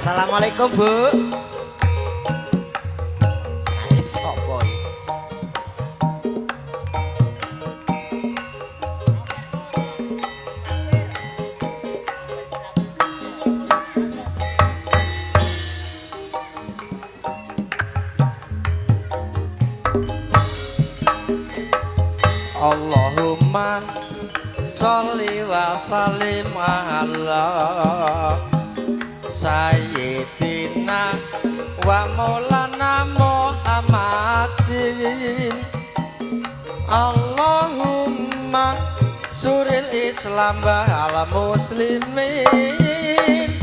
Assalamualaikum, Bu. Ayo sapa iki? Allahumma sholli wa sallim ala sayyidina wa maulana Muhammadin. Allahumma suril Islam wa al muslimin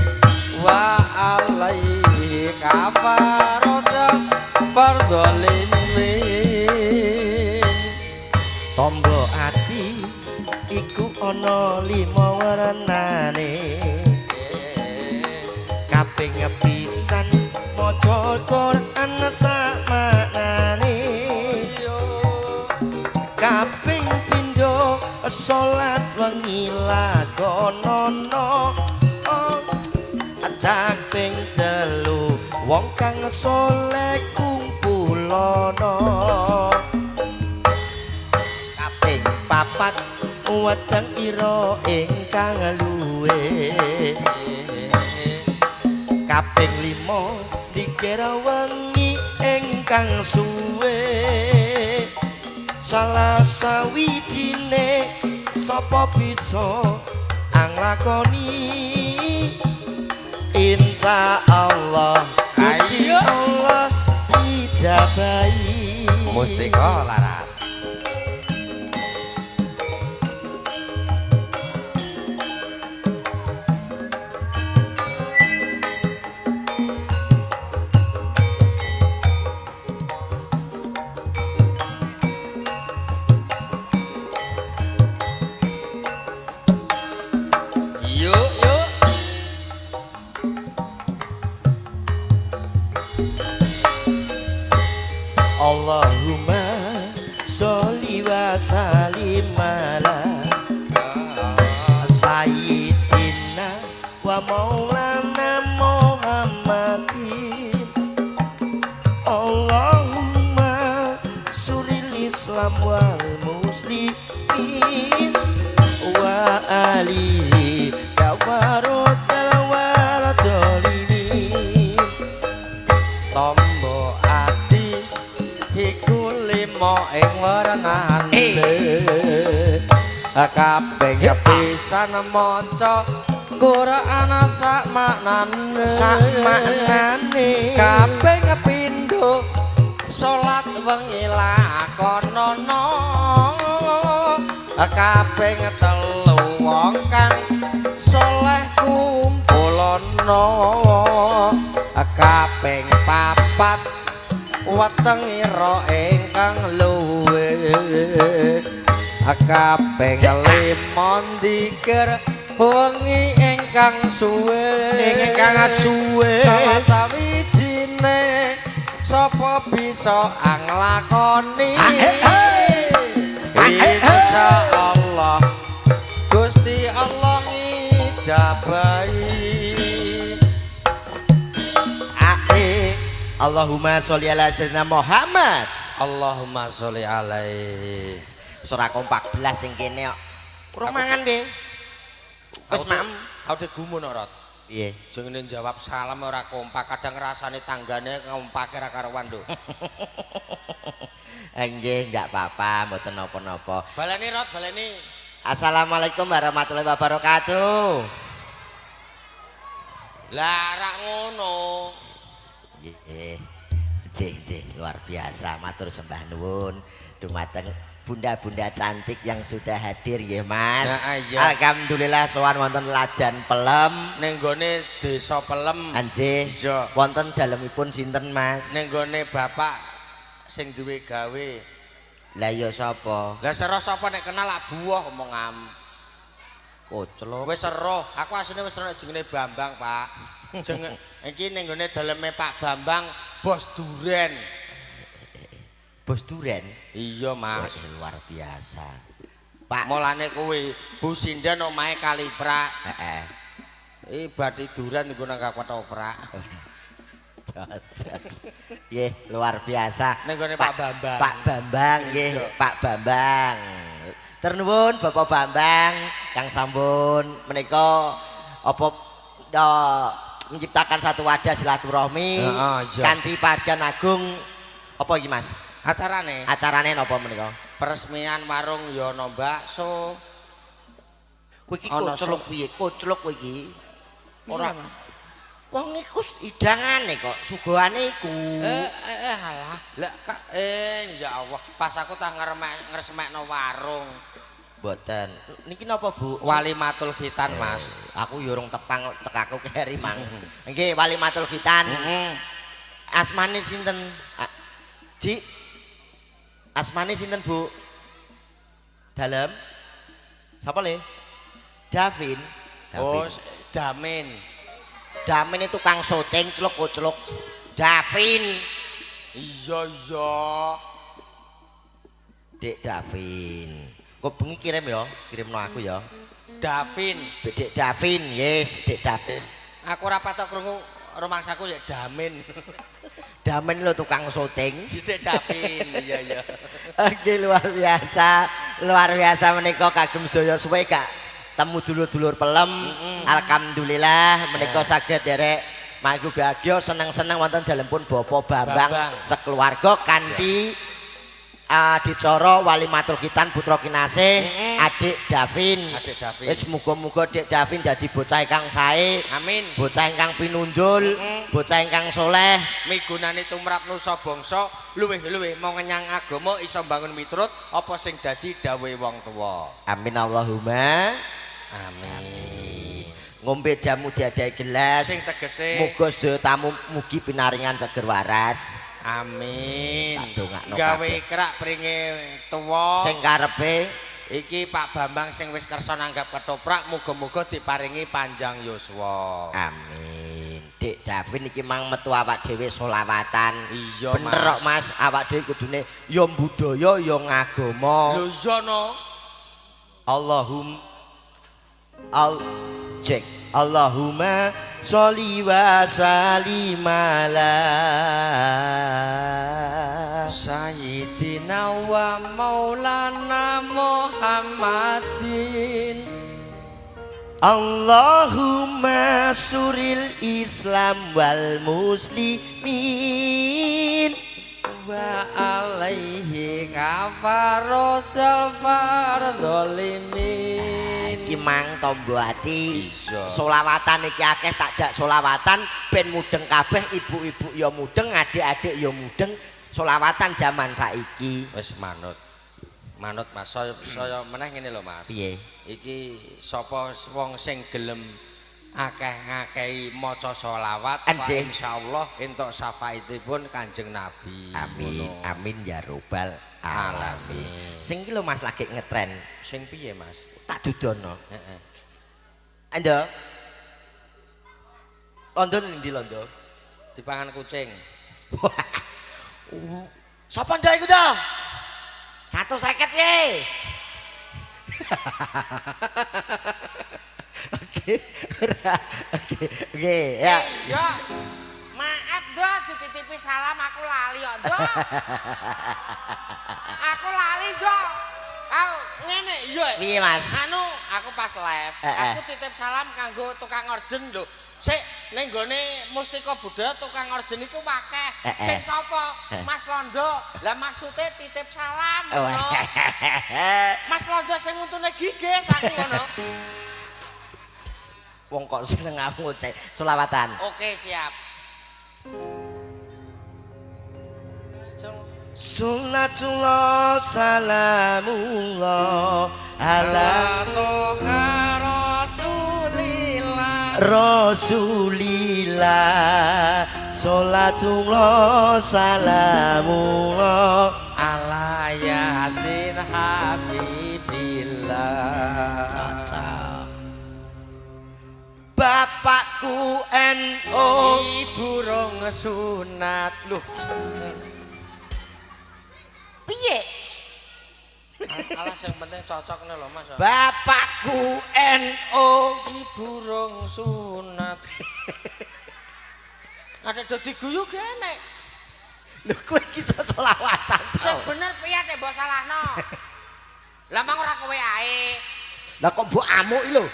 wa alaihi kafarata fardholimin. Tombo ati iku ana lima wernane. Kaping pisan maca Quran sakmaknane. Kaping pindho salat wengi lakonono. Kaping telu wong kang saleh kumpulono. Kaping papat weteng ira ingkang luwe. Kaping lima dikira wengi ingkang suwe. Salah sawijine sapa bisa anglakoni. Insya Allah Gusti Allah ijabahi. Mustika Laras. Yuk yuk. Allahumma sholli wa sallim ala sayyidina wa maulana Muhammadin. Allahumma suril Islam wal muslimin wa alihi kafarotal wal dolimin. Tombo ati iku lima ing wernane. Kaping pisan maca Quran sak maknane. Sak maknane. Kaping pindho salat wengi lakonono. Kaping telu wong kang saleh kumpulono. Kaping papat weteng ira ingkang luwe. Kaping lima ndikir wengi ingkang suwe. Ingkang suwe. Salah sawijine sapa bisa anglakoni. Insya Allah Gusti Allah ngijabahi. Ae Allahumma sholli ala sayyidina Muhammad. Allahumma sholli alaihi. Ora kompak blas sing kene kok. Kurang mangan piye? Wis maem. Aku de gumun kok, Rot. Piye? Jenenge jawab salam ora kompak, kadang rasane tanggane kompake ra karuan, Nduk. Nggih, ndak apa-apa, mboten napa-napa. Baleni, Rot, baleni. Assalamualaikum warahmatullahi wabarakatuh. Lah rak ngono. Nggih. Nggih, luar biasa, matur sembah nuwun dumateng bunda-bunda cantik yang sudah hadir nggih, Mas. Nah, iya. Alhamdulillah sowan wonten Ladan Pelem ning gone Desa Pelem. Nggih. Iya. Wonten dalemipun sinten, Mas? Ning gone bapak sing duwe gawe. Lah iya sapa? Lah sero sapa nek kenal lak buah omongam. Koclok. Wis seroh, aku asline wis seroh jenenge Bambang, Pak. Jeneng iki ning gone daleme Pak Bambang, bos duren. Bos duren? Iya, Mas. Wah, luar biasa. Pak. Mulane kuwi Bu Sinden omahe Kaliprak. Heeh. Iki bati duran iku nang ketoprak. Nggih, luar biasa. Ning gone Pak Bambang. Pak Bambang nggih, Pak Bambang. Ternuwun Bapak Bambang kang sampun menika apa menciptakan satu wadah silaturahmi kanthi Parjan Agung. Apa iki Mas? Acarane? Acarane napa menika? Peresmian warung ya ana bakso. Kowe iki koclok piye? Koclok kowe iki. Ora. Wong iku hidangane kok, suguhane iku. Alah. Lah ya Allah, pas aku tak ngresmekno warung. Mboten. Niki napa, Bu? Walimatul khitan, Mas. Aku ya urung tepang tekaku keri mang. Nggih, walimatul khitan. Heeh. Asmane sinten? Ji. Asmane sinten, Bu? Dalem. Sapa le? Davin. Oh, Damin. Damin itu tukang syuting celuk-celuk. Davin. Iya, iya. Dek Davin. Kok bengi kirim ya? Kirimno aku ya. Davin. Dek Davin, yes, Dek Davin. Aku ora patok krungu rumangsaku ya Damin. Damin lho tukang syuting. Dek Davin, iya iya. Oke, luar biasa. Luar biasa menika kagem sedaya suwe gak temu dulur-dulur pelem. Alhamdulillah menika saged derek mangku bahagia seneng-seneng wonten dalempun Bapak Bambang sekeluarga kanthi adicara walimatul khitan putra kinasih adik Davin. Adik Davin. Wis muga-muga Dik Davin dadi bocah ingkang sae. Amin. Bocah ingkang pinunjul, bocah ingkang soleh, migunani tumrap nusa bangsa, luwih-luwih mau ngenyang agama iso mbangun miturut apa sing dadi dawuhe wong tuwa. Amin Allahumma. Amin. Ngombe jamu diadahi gelas. Sing tegese muga sedaya tamu mugi pinaringan seger waras. Amin. Tak dongakno gawe kerak pringe tuwa. Sing karepe iki Pak Bambang sing wis kersa nanggap ketoprak muga-muga diparingi panjang yuswa. Amin. Dik Davin iki mang metu awak dhewe selawatan. Iya, bener kok Mas, awak dhewe kudune ya budaya ya ngagama. Lho iya no. Allahumma al cek Allahumma sholli wa sallim ala Sayyidina wa Maulana Muhammadin. Allahumma suril Islam wal muslimin wa alaihi kafarotal fardholimin. Iki mang tombo ati solawatan iki akeh tak jak solawatan ben mudeng kabeh, ibu-ibu ya mudeng, adik-adik ya mudeng, solawatan zaman saiki. Wis manut. Manut Mas, saya meneh ngene lho Mas. Piye? Iki sapa wong sing gelem akeh ngakehi maca selawat, insyaallah entuk syafaatipun Kanjeng Nabi. Amin. Amin ya robbal alamin. Sing iki lho Mas lagi ngetren. Sing piye Mas? Tak dudono. Heeh. Ando. Londo ndi londo? Dipangan kucing. Sapa ndak iku to? 150 piye? Oke. Oke, oke ya. Ya. Maaf do dititipi salam aku lali kok, Do. Aku lali, Do. Aku ngene iya. Piye, Mas? Anu, aku pas live, aku titip salam kanggo tukang orjen lho. Sik ning gone Mustika Budaya tukang orjen iku akeh. Sing sapa? Mas Londo. Lah maksude titip salam ngono. Mas Londo sing untune gigis aku ngono. Wong kok seneng aku ngoceh selawatan. Oke, siap. Sunatullah salamullah ala toha rasulillah rasulillah. Salatullah salamullah ala yasin habibillah. Cocok. Bapakku NU, ibu rong sunat. Loh. Piye? Alah sing penting cocok ngene lho Mas. Bapakku NU, ibu rong sunat. Ada do diguyu gene. Lho kowe iki iso selawatan. Sing bener piye nek mbok salahno? Lah mang ora kowe ae. Lah kok mbok amuk iki lho.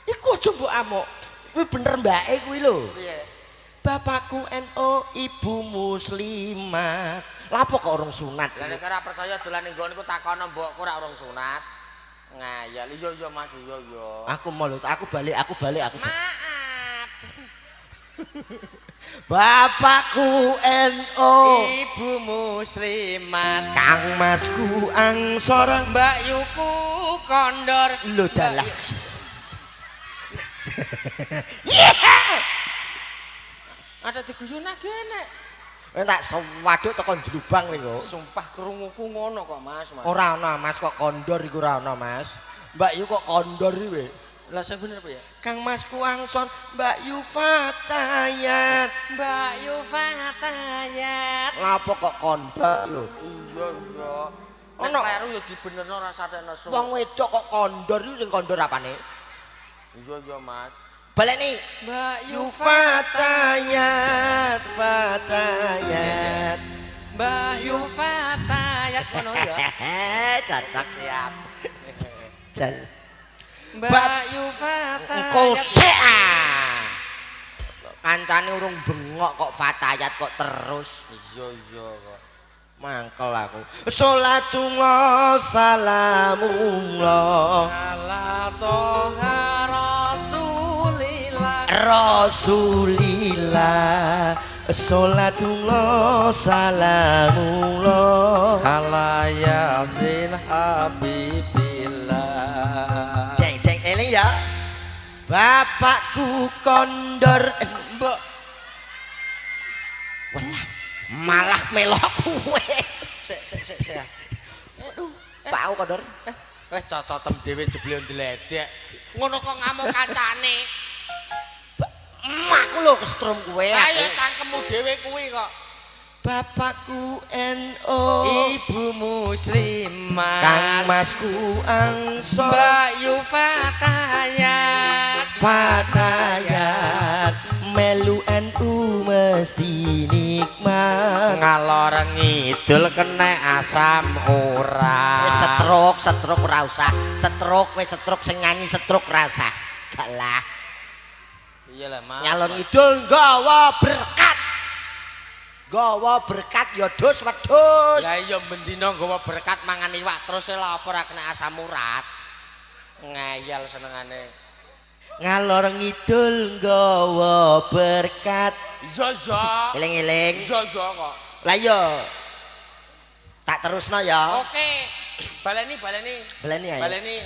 Iku aja mbok amuk. Kuwi bener mbake kuwi lho. Piye? Bapakku NU, ibu muslimat. Lah apa kok urung sunat? Lah nek ora percaya dolan ning nggon iku takono mbokku ora urung sunat. Ngayal. Iya iya Mas, iya iya. Aku mau lho, aku balik, aku balik, aku. Maaf. Bapakku NU, ibu muslimat. Kang masku Ansor, Mbak Yuku kondor. Lho dalah. Yeah! Ada diguyu nagene. Tak sewaduk teko njlubang kowe kok. Sumpah krunguku ngono kok Mas, Mas. Ora ana Mas kok kondor iku ora ana Mas. Mbak Yu kok kondor iki. Lah sing bener piye? Kang Masku Angson, Mbak Yu Fatayat. Mbak Yu Fatayat. Lah apa kok kondor lho? Iya iya. Nek kleru ya dibenerno ora sate nesu. Wong wedok kok kondor iku sing kondor apane? Iya iya Mas. Baleni Mbak Yu Fatayat, Fatayat. Mbak Yu Fatayat ngono ya. Cocok siap. Jan. Mbak Yu Fatayat. Engko sik ah. Kancane urung bengok kok Fatayat kok terus. Iya iya kok. Mangkel aku. Salatullah salamullah ala toha rasulillah. Rasulillah. Salatullah salamullah ala yasin habibillah. Deng deng eling ya. Bapakku kondor mbok. Welah malah melok kowe. Sik sik sik sik. Aduh, Pak aku kondor. Wes cocotem dhewe jebule ndledek. Ngono kok ngamuk kancane. Emakku lho kestrum kowe. Ayo cangkemmu dhewe kuwi kok. Bapakku NU, ibu muslimat. Kang masku Ansor, Mbak Yu Fatayat. Fatayat melu NU mesti nikmat. Ngalor ngidul kena asam urat. Stroke, stroke ora usah. Stroke wis stroke sing nyanyi stroke ora usah. Galah. Iya lah Mas. Ngalor ngidul nggawa berkat. Gawa berkat ya dus wedhus. Lah iya bendina nggawa berkat mangan iwak terus lha apa ora kena asam urat. Ngayal senengane. Ngalor ngidul nggawa berkat. Iya iya. Eling-eling. Iya iya kok. Lah iya. Tak terusno ya. Oke. Baleni baleni. Baleni ayo. Baleni.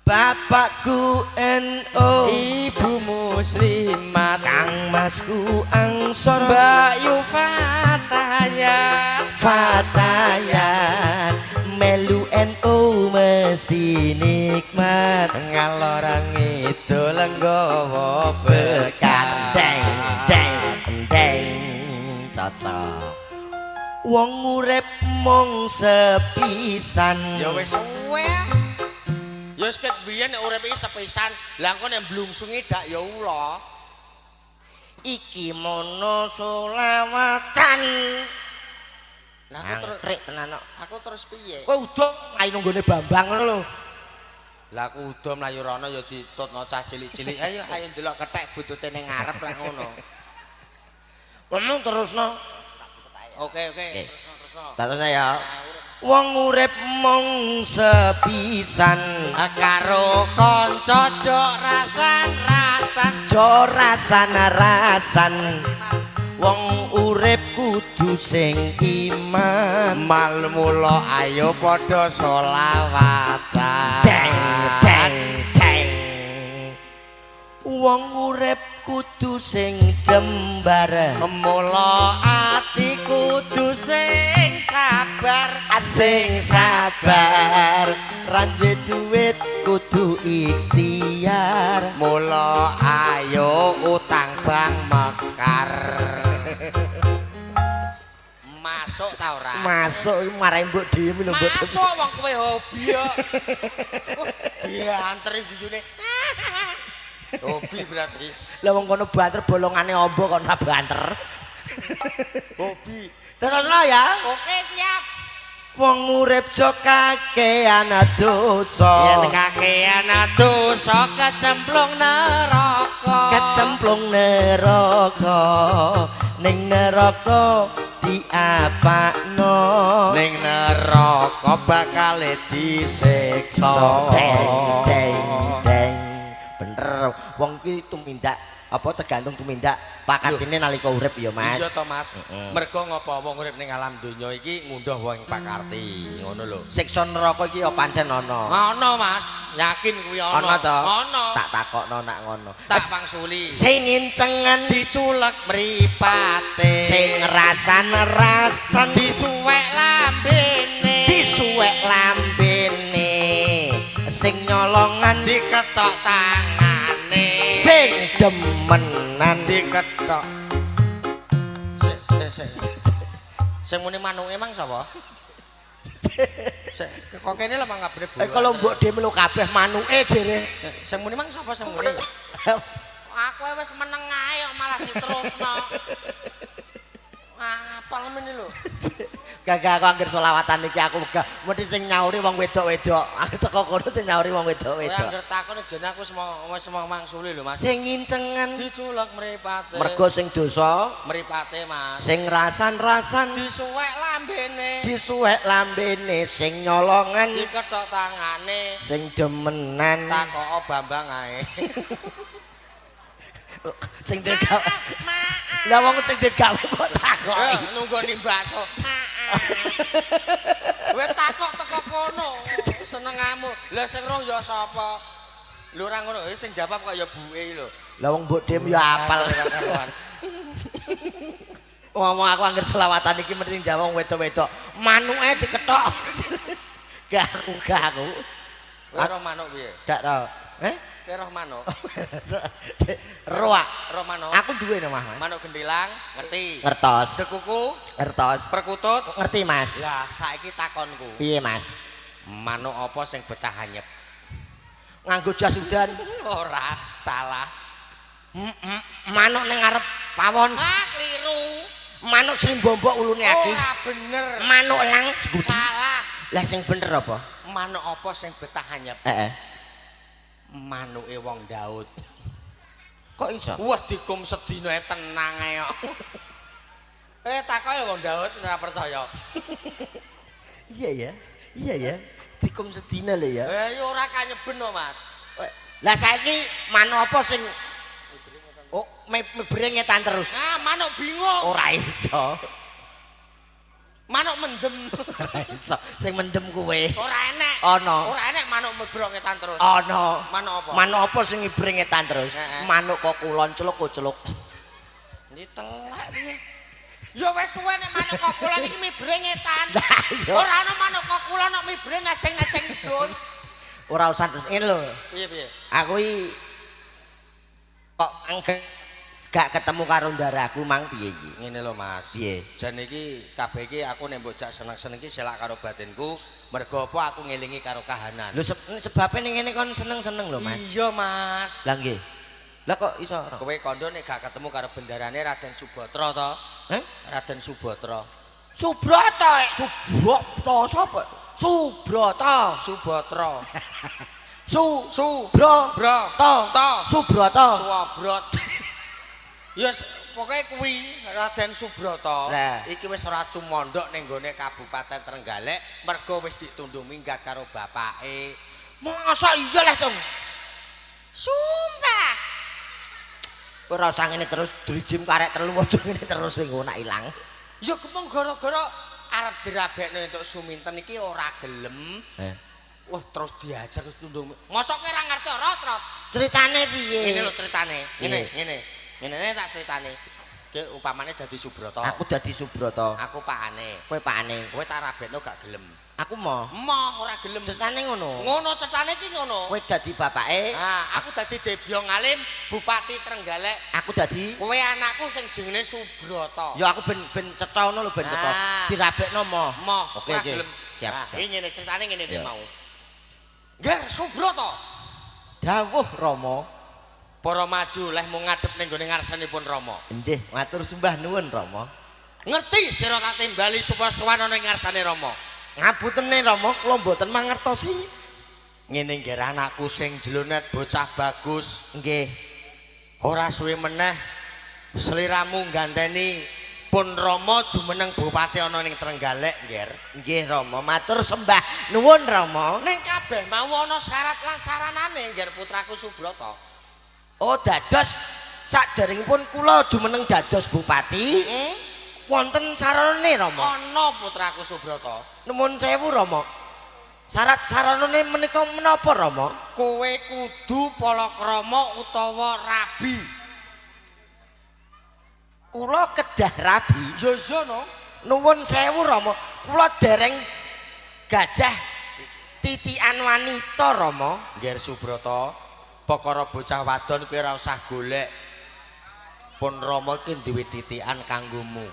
Bapakku NU, ibu muslimat. Kang masku Ansor, Mbak Yu Fatayat. Fatayat melu NU mesti nikmat. Ngalor ngidul nggawa berkat. Deng deng deng cocok. Wong urip mung sepisan. Ya wis suwe. Ya wis ket biyen nek urip iki sepisan, lah engko nek blungsungi dak ya ula. Iki mono solawatan. Lah aku terus angkrik tenan kok. Aku terus piye? Kowe udo ayo nang nggone Bambang ngono lho. Lah aku udo mlayu rono ya ditutno cah cilik-cilik. Ayo ayo ndelok kethek butute ning ngarep lah ngono. Ngomong terusno. Oke oke, terusno terusno. Terusno ya. Wong urip mung sepisan karo kanca jok rasan-rasan, jok rasan-rasan. Wong urip kudu sing iman. Mal mula ayo padha selawatan. Deng deng deng. Wong urip kudu sing jembar. Mula ati kudu sing sabar, sing sabar. Ra duwe duit kudu ikhtiar. Mula ayo utang bank mekar. Mas Masuk ta ora? Masuk iki marai mbok dhewe lho mbok. Masuk wong kowe hobi kok. Banter guyune. Hobi berarti. Lah wong kono banter bolongane ombo kok ora banter. Hobi. Terusno ya. Oke, siap. Wong urip jo kakean dosa. Yen kakean dosa kecemplung neraka. Kecemplung neraka. Ning neraka diapakno. Ning neraka bakal disiksa. Deng deng deng. Bener wong iki tumindak apa tergantung tumindak pakartine nalika urip ya Mas. Iya to Mas. Mergo ngopo wong urip ning alam donya iki ngunduh wong pakarti, ngono lho. Siksa neraka iki ya pancen ana. Ana Mas, yakin kuwi ana. Ana to? Ana. Tak takokno nak ngono. Tak pangsuli. Sing ngincengan diculek mripate. Sing rasan-rasan disuwek lambene. Disuwek lambene. Sing nyolongan diketok tangane. Sing demenan diketok. Sik sik. Sing muni manuke mang sapa? Sik kok kene lho manggabre. Kalau mbok dhewe lho kabeh manuke jere. Sing muni mang sapa sing muni? Aku wis meneng ae kok malah diterusno. Apal meni lho. Gagah aku angger selawatan iki aku wegah. Mesti sing nyauri wong wedok-wedok. Aku teko kono sing nyauri wong wedok-wedok. Kowe angger takon jane aku wis mau mangsuli lho Mas. Sing ngincengan diculek mripate. Mergo sing dosa mripate Mas. Sing rasan-rasan disuwek lambene. Disuwek lambene sing nyolongan diketok tangane. Sing demenan takoko Bambang ae. Sing digawe. Lah wong sing digawe kok takoki. Nunggoni bakso. Kowe takok teko kono, senengamu. Lah sing roh ya sapa? Lho ora ngono, sing jawab kok ya buke lho. Lah wong mbok dem ya apal. Ngomong aku angger selawatan iki mesti jawab wong wedok-wedok. Manuke diketok. Gak aku, gak aku. Kowe roh manuk piye? Gak roh. Eh? Kowe roh manuk? Roh. Roh manuk. Aku duwe no, Mas. Manuk gendilang, ngerti. Ngertos. Dekuku, ngertos. Perkutut, ngerti, Mas. Lah saiki takonku. Piye, Mas? Manuk apa sing betah anyep? Nganggo jas udan. Ora, salah. Manuk ning ngarep pawon. Ah, kliru. Manuk srimbombok ulune agi. Ora bener. Manuk lang salah. Lah sing bener apa? Manuk apa sing betah anyep? Heeh. Manuke wong Daud. Kok iso? Wah dikum sedina tenang ae kok. Takoke wong Daud ora percaya. Iya ya. Iya ya. Dikum sedina lho ya. Ya ora kanyeben kok, Mas. Lah saiki manuk apa sing oh mebere ngetan terus? Ah, manuk bingung. Ora iso. Manuk mendem. Ora iso. Sing mendem kowe. Ora enek. Ana. Ora enek manuk mebrok ngetan terus. Ana. Manuk apa? Manuk apa sing ngibre ngetan terus? Manuk kok kulon celuk-celuk. Ini telak piye? Ya wis suwe nek manuk kok kulon iki mibre ngetan. Ora ana manuk kok kulon kok mibre ngajeng-ngajeng ngidul. Ora usah terus ngene lho. Piye piye? Aku iki kok angger gak ketemu karo ndaraku mang piye iki? Ngene lho Mas. Piye? Jan iki kabeh iki aku nek mbok jak seneng-seneng iki selak karo batinku, mergo apa aku ngelingi karo kahanan. Lho sebabe ning ngene kon seneng-seneng lho Mas. Iya Mas. Lah nggih. Lah kok iso? Kowe kandha nek gak ketemu karo bendarane Raden Subatra to? Heh? Raden Subatra. Subrata, Subrata sapa? Subrata. Subatra. Su Su Bro Bro Ta Subrata. Suwabrot. Ya pokoke kuwi Raden Subrata iki wis ora cumondhok ning gone Kabupaten Trenggalek mergo wis ditundung minggat karo bapake. Masa iya lah, Tong? Sumpah. Ora usah ngene terus drijim karek telu aja ngene terus kowe nak ilang. Ya kemung gara-gara arep dirabekno entuk Suminten iki ora gelem. Wah terus diajar terus tundung. Mosok kowe ora ngerti ora, Trot? Ceritane piye? Ngene lho ceritane. Ngene, ngene. Ngene tak ceritane. Ki upamane dadi Subrata. Aku dadi Subrata. Aku pakane. Kowe pakane. Kowe tak rabekno gak gelem. Aku moh. Moh ora gelem. Cetane ngono. Ngono cetane iki ngono. Kowe dadi bapake. Nah, aku dadi Debyong Alim, Bupati Trenggalek. Aku dadi kowe anakku sing jenenge Subrata. Ya aku ben cetha ngono lho ben cetha. Dirabekno moh. Moh. Oke oke. Siap. Nah, iki ngene critane ngene mau. Ngger Subrata. Dawuh Rama. Para maju lehmu ngadep ning gone ngarsanipun Rama. Nggih, matur sembah nuwun Rama. Ngerti sira tak timbali supaya sowan ana ing ngarsane Rama. Ngaputene Rama, kula mboten mangertosi. Ngene nggih anakku sing jlonet bocah bagus. Nggih. Ora suwe meneh sliramu ganteni pun Rama jumeneng bupati ana ning Trenggalek, Ngger. Nggih Rama, matur sembah nuwun Rama. Ning kabeh mau ana syarat lan saranane, Ngger putraku Subrata. Oh, dados saderengipun kula jumeneng dados bupati, wonten saranane Rama. Ana putraku Subrata. Nuwun sewu Rama. Syarat saranane menika menapa Rama? Kowe kudu palakrama utawa rabi. Kula kedah rabi. Ya iya no. Nuwun sewu Rama, kula dereng gadah titikan wanita Rama. Ngger Subrata, perkara bocah wadon kowe ora usah golek. Pun Rama iki duwe titikan kanggomu.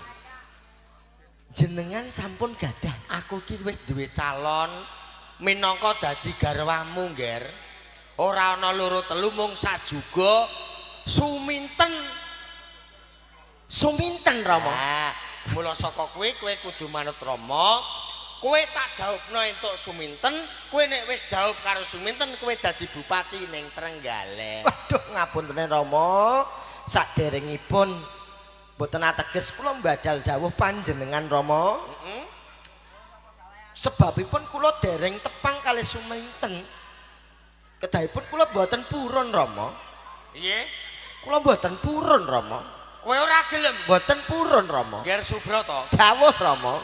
Jenengan sampun gadah. Aku iki wis duwe calon minangka dadi garwamu, Ngger. Ora ana loro telu mung sajuga Suminten. Suminten Rama. Nah, mula saka kowe kowe kudu manut Rama. Kowe tak dhaupno entuk Suminten, kowe nek wis dhaup karo Suminten kowe dadi bupati ning Trenggalek. Waduh ngapuntene Rama, saderengipun mboten ateges kula mbadal dawuh panjenengan Rama. Heeh. Sebabipun kula dereng tepang kalih Suminten. Kedahipun kula mboten purun Rama. Piye? Kula mboten purun Rama. Kowe ora gelem? Mboten purun Rama. Ngger Subrata. Dawuh Rama.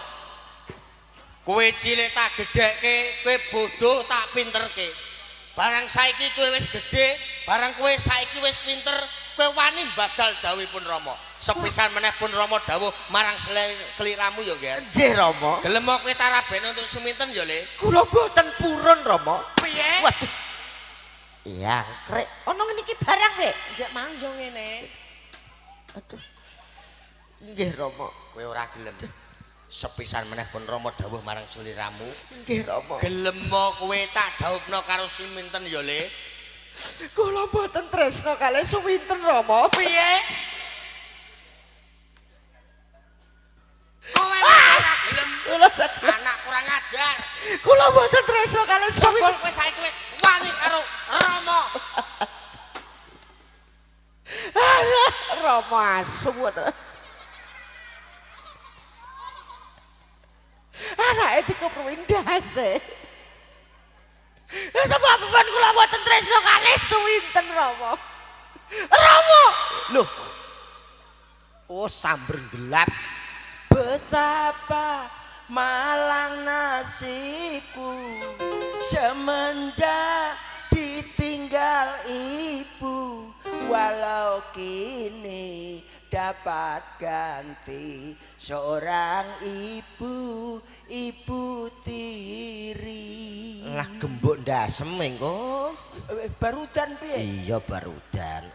Kowe cilik tak gedhekke, kowe bodho tak pinterke. Barang saiki kowe wis gedhe, barang kowe saiki wis pinter, kowe wani mbadal dawuhipun Rama. Sepisan meneh pun Rama dawuh marang sliramu ya, Ngger. Nggih Rama. Gelem kowe tarabene untuk Suminten ya, Le? Kula mboten purun Rama. Piye? Waduh. Iya, krek. Ono ngene iki barang, Wek. Nggih mang yo ngene. Aduh. Nggih Rama. Kowe ora gelem. Sepisan meneh pun Rama dawuh marang sliramu. Nggih Rama. Gelem kowe tak dhawupno karo Suminten ya, Le? Kula mboten tresna kalih Suminten Rama. Piye? Kowe ora gelem. Anak kurang ajar. Kula mboten tresna kalih Suminten. Kowe saiki wis wani karo Rama. Rama asu. Anake dikepruwi ndase. Sebab kula mboten tresna kalih Suwinten Rama. Rama. Loh. Oh samber gelap. Betapa malang nasibku semenjak ditinggal ibu, walau kini dapat ganti seorang ibu, ibu tiri. Lah gembok ndasem engko. Barudan piye? Iya barudan.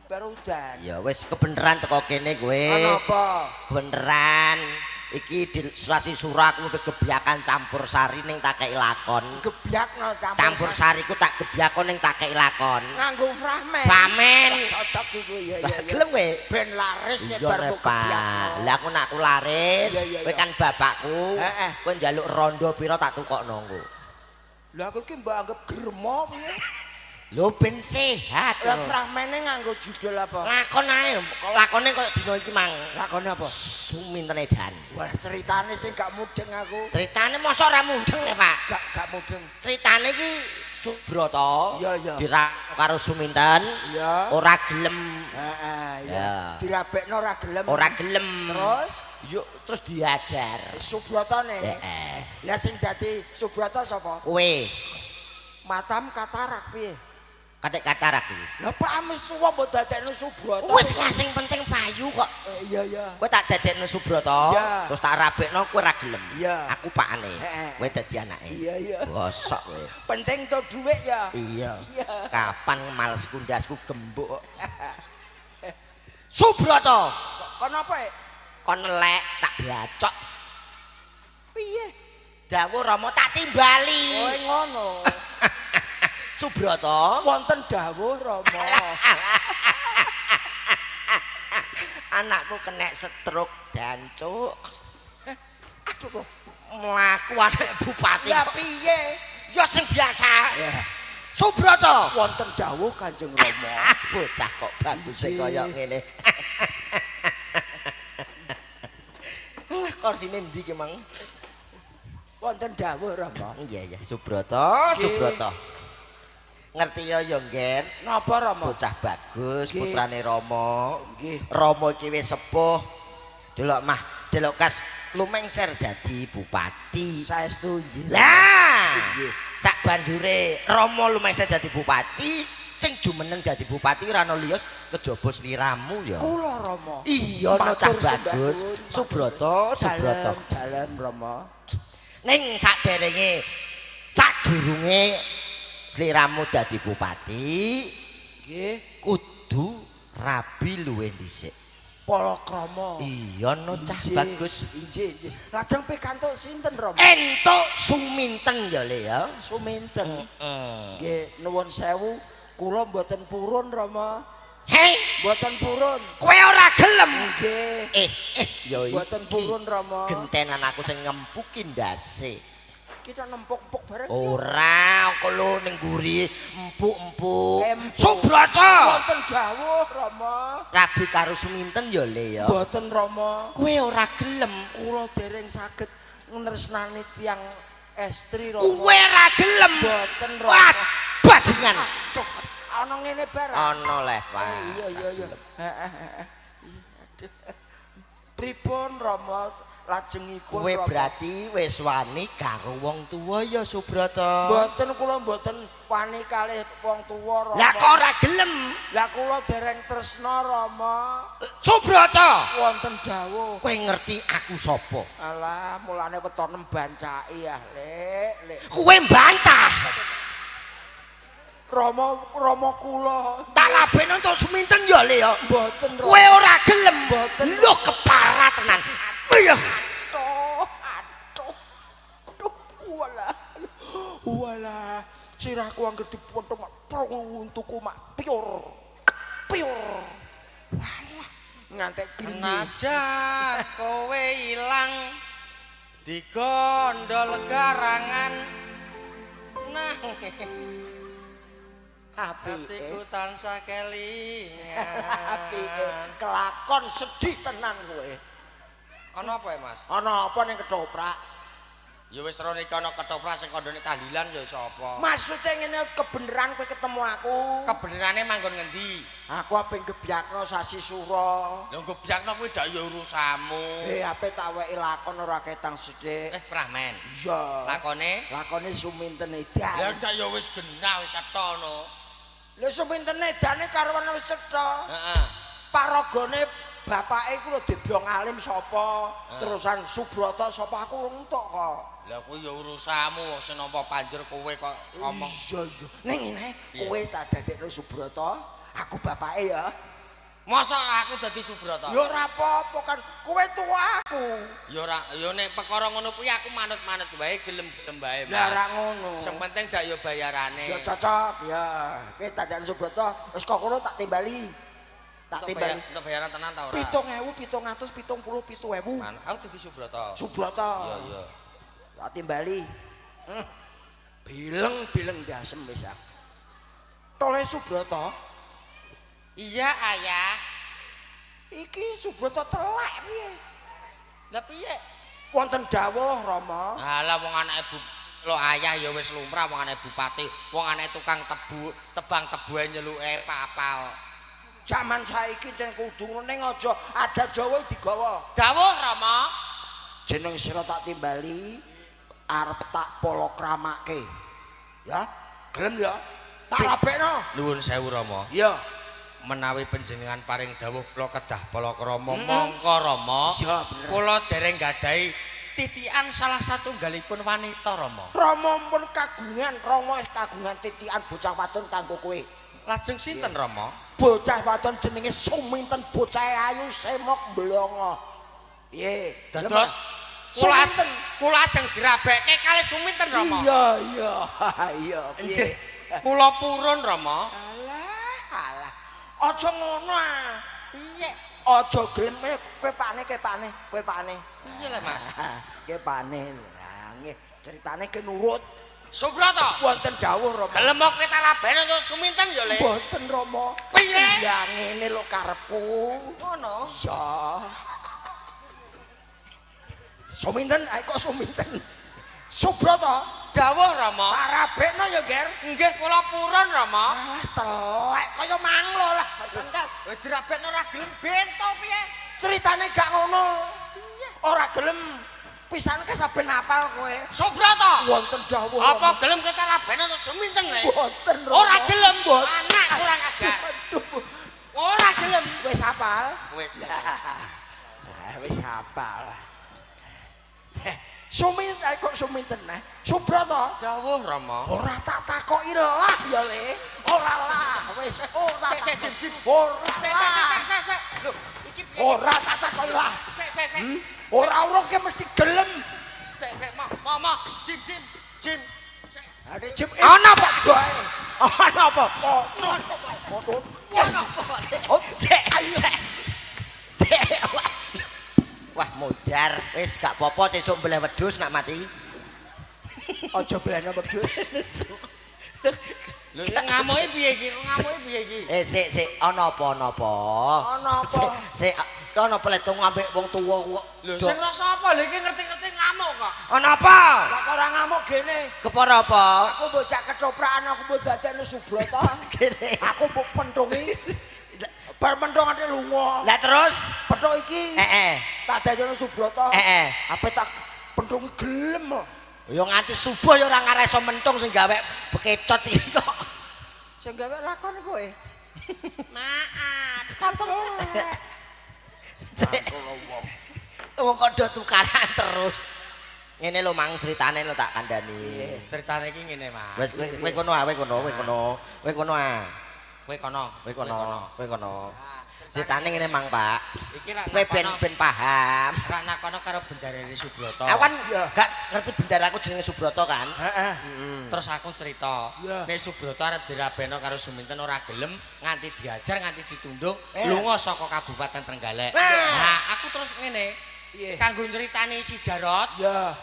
Barudan. Ya wis kebeneran teko kene kowe. Ana apa? Kebeneran. Iki di sasi suraku kegebyakan campur sari ning tak kei lakon. Gebyakno campur sari ku tak gebyakon ning tak kei lakon. Nganggo fragmen. Pamen. Cocok iku ya ya. Gelem kowe? Ben laris nek bar mbok gebyakno. Lah aku nak aku laris, kowe kan bapakku. Kowe njaluk rondo pira tak tukokno engko. Lah aku iki mbok anggap germo piye? Lho ben sehat. Lah fragmene nganggo judul apa? Lakon ae, lakone koyo dina iki mang. Lakone apa? Suminten edan. Wah, ceritane sing gak mudeng aku. Ceritane mosok ora mudeng e, Pak? Gak mudeng. Ceritane iki Subrata dirak karo Suminten. Iya. Ora gelem. Heeh, iya. Dirabekno ora gelem. Ora gelem. Terus yuk terus diajar. Subratane. Heeh. Lah sing dadi Subrata sapa? Kowe. Matam katarak piye? Kathek katarak iki. Lah Pak wis tuwa mbok dadekno Subrata. Wis lah sing penting payu kok. Iya iya. Kowe tak dadekno Subrata, terus tak rabekno kowe ora gelem. Iya. Aku pakane. Heeh. Kowe dadi anake. Iya iya. Bosok kowe. Penting to dhuwit ya. Iya. Iya. Kapan males kundasku gembuk. Subrata, Kon apa? Kon nelek tak blacok. Piye? Dawuh Rama tak timbali. Oh ngono. Subrata, Wonten dawuh Rama. Anakku kena stroke dancuk. Aduh kok. Mlaku anak bupati. Ya piye? Ya sing biasa. Ya. Subrata, Wonten dawuh Kanjeng Rama. Bocah kok baguse kaya ngene. Alah korsine ndi ki mang? Wonten dawuh Rama. Iya iya, Subrata, Subrata. Ngerti ya ya, Ngger? Napa Rama? Bocah bagus, putrane Rama. Nggih. Rama iki wis sepuh. Delok mah, delok kas lumengser dadi bupati. Saestu nggih. Lah, Nggih. sak banjure Rama lumengser dadi bupati, sing jumeneng dadi bupati ora ana liya kejaba sliramu ya. Kula Rama. Iya no cah bagus. Subrata, Subrata. Dalem Rama. Ning saderenge sadurunge sliramu dadi bupati, Nggih. kudu rabi luwih dhisik. Palakrama. Iya no cah bagus. Injih, injih. Lajeng pikantuk sinten Rama? Entuk suminten ya Le ya. Suminten. Nggih, nuwun sewu, kula mboten purun Rama. Hei, Mboten purun. kowe ora gelem. Nggih. Ya iki. Mboten purun Rama. Gentenan aku sing ngempuki ndase. Kita nempuk-empuk bareng. Ora, kok lho ning mburi empuk-empuk. Subrata. Subrata. Wonten dawuh Rama. Rabi karo Suminten ya Le ya. Mboten Rama. Kowe ora gelem. Kula dereng saged ngresnani tiyang estri Rama. Kowe ora gelem. Mboten Rama. Wah, bajingan. Aduh, ana ngene barang. Ana leh, Pak. Iya iya iya. Heeh heeh. Aduh. Pripun Rama lajengipun Kowe Rama? berarti wis wani karo wong tuwa ya Subrata. Mboten kula mboten wani kalih wong tuwa Rama. Lah kok ora gelem? Lah kula dereng tresna Rama. Subrata, Wonten dawuh. kowe ngerti aku sapa? Alah, mulane wetone bancaki ah, Lek, Lek. Kowe mbantah. Rama Rama kula Tak labene entuk Suminten ya Le ya. mboten Rama. Kowe ora gelem. Mboten. Lho kepara tenan. Iya. Aduh, aduh. Aduh, walah. Walah, sirahku angger diponthong mak untuku mak piur. Piur. Walah, ngantek glini. Senajan kowe ilang digondol garangan nang Apike. atiku tansah kelingan. Apike kelakon sedih tenan kowe. Ana apa ya, Mas? Ana apa ning ketoprak? Ya wis rene iki ana ketoprak sing kandhane tahlilan ya sapa? Maksude ngene kebeneran kowe ketemu aku. Kebenerane manggon ngendi? Aku ape gebyakno sasi sura. Lho gebyakno kuwi dak ya urusanmu. Ape tak weki lakon ora ketang sithik. Pramen. Iya. Lakone? Lakone Suminten edan. Ya dak ya wis genah wis cetha no. Lho Suminten edane karuan wis cetha. Heeh. Paragane bapake iku lho dibyong alim sapa, terusan Subrata sapa aku entuk kok. Lah kuwi ya urusanmu wong sing nampa panjer kowe kok ngomong. Iya iya. Ning ngene kowe tak dadekno Subrata, aku bapake ya. Masa aku dadi Subrata? Ya ora apa-apa kan kowe tuwa aku. Ya ora, ya nek perkara ngono kuwi aku manut-manut wae, gelem-gelem wae. Lah ora ngono. Sing penting dak ya bayarane. Ya cocok ya. Kowe tak dadekno Subrata, wis kok kono tak timbali. Tak timbali. Entuk bayaran tenan ta ora? 7.777.000. Aku dadi Subrata. Subrata. Iya iya. Tak timbali. Bileng-bileng dasem wis aku. Tole Subrata. Iya, Ayah. Iki Subrata telek piye? Lah piye? Wonten dawuh Rama. Halah wong anake bu lo ayah ya wis lumrah wong anake bupati, wong anake tukang tebu, tebang tebuhe nyeluke papal. Jaman saiki ning kudu ning aja adat Jawa digawa. Dawuh Rama. Jeneng sira tak timbali arep tak polokramake. Ya, gelem ya? Tak rabekno. Nuwun sewu Rama. Iya. Menawi panjenengan paring dawuh kula kedah palakrama mongko Rama. Iya, bener. Kula dereng gadahi titikan salah satunggalipun wanita Rama. Rama pun kagungan, Rama wis kagungan titikan bocah wadon kanggo kowe. Lajeng sinten Rama? Bocah wadon jenenge Suminten, bocah ayu semok blongo. Piye? Dados kula kula ajeng dirabekke kalih Suminten Rama. Iya, iya. Iya, piye? Kula purun Rama. Alah, alah. Aja ngono ah. Piye? Aja gelem kowe pakne, kowe pakne, kowe pakne. Piye le Mas? Kowe pakne. Lah nggih, ceritane ki nurut. Subrata. Wonten dawuh Rama. Gelem kok ta labene to Suminten ya Le? Mboten Rama. Piye? Ya ngene lho karepku. Ngono. Iya. Suminten, ae kok Suminten. Subrata, dawuh Rama. Tak rabekno ya, Ger. Nggih kula purun Rama. Alah telek kaya manglo lah. Sengkas. Wis dirabekno ora gelem bento piye? Ceritane gak ngono. Piye? Ora gelem. Pisan ke saben apal kowe. Subrata. Wonten dawuh. Apa gelem kita rabekno to Suminten le? Mboten Rama. Ora gelem. Anak kurang ajar. Ora gelem. Wis apal? Wis. Wis apal. Suminten kok Suminten nah. Subrata. Dawuh Rama. Ora tak takoki lah ya Le. Ora lah wis ora. Sik sik jim. Ora. Sik sik sik sik. Lho, iki piye? Ora tak takoki lah. Sik sik sik. Ora urung ki mesti gelem. Sik sik mo mo mo jim jim jim. Ade jim. Ana apa doe? Ana apa? Ana apa? Sik. Sik. Wah modar, wis gak apa-apa sesuk mbeleh wedhus nak mati. Aja belehno wedhus. Lho ngamuke piye iki? Ngamuke piye iki? Eh sik sik ana apa ana apa? Ana apa? Sik ana apa letung ambek wong tuwa kok. Lho sing rasa apa lho iki ngerti-ngerti ngamuk kok. Ana apa? Lah kok ora ngamuk gene. Kepara apa? Aku mbok jak ketoprakan aku mbok dadekno Subrata. Gene. Aku mbok pentungi. Bar menthung ate lunga. Lah terus petuk iki. Heeh. Tak dadekno Subrata. Heeh. Ape tak pentungi gelem kok. Ya nganti subuh ya ora ngareso mentung sing gawe bekecot iki kok. Sing gawe lakon kowe. Maaf. Kartelek. Wong kok do tukaran terus. Ngene lho Mang critane lho tak kandhani. Critane iki ngene Mas. Wis kowe kono ah, kowe kono, kowe kono. Kowe kono ah. Kowe kono, kowe kono, kowe kono. Critane ngene Mang Pak. Iki rak kowe ben paham. Rak nakono karo bendarane Subrata. Aku kan gak ngerti bendaraku jenenge Subrata kan. Heeh. Terus aku cerita, nek Subrata arep dirabeno karo Suminten ora gelem nganti diajar nganti ditunduk lunga saka Kabupaten Trenggalek. Nah, aku terus ngene. Kanggo nyritani si Jarot. Iya.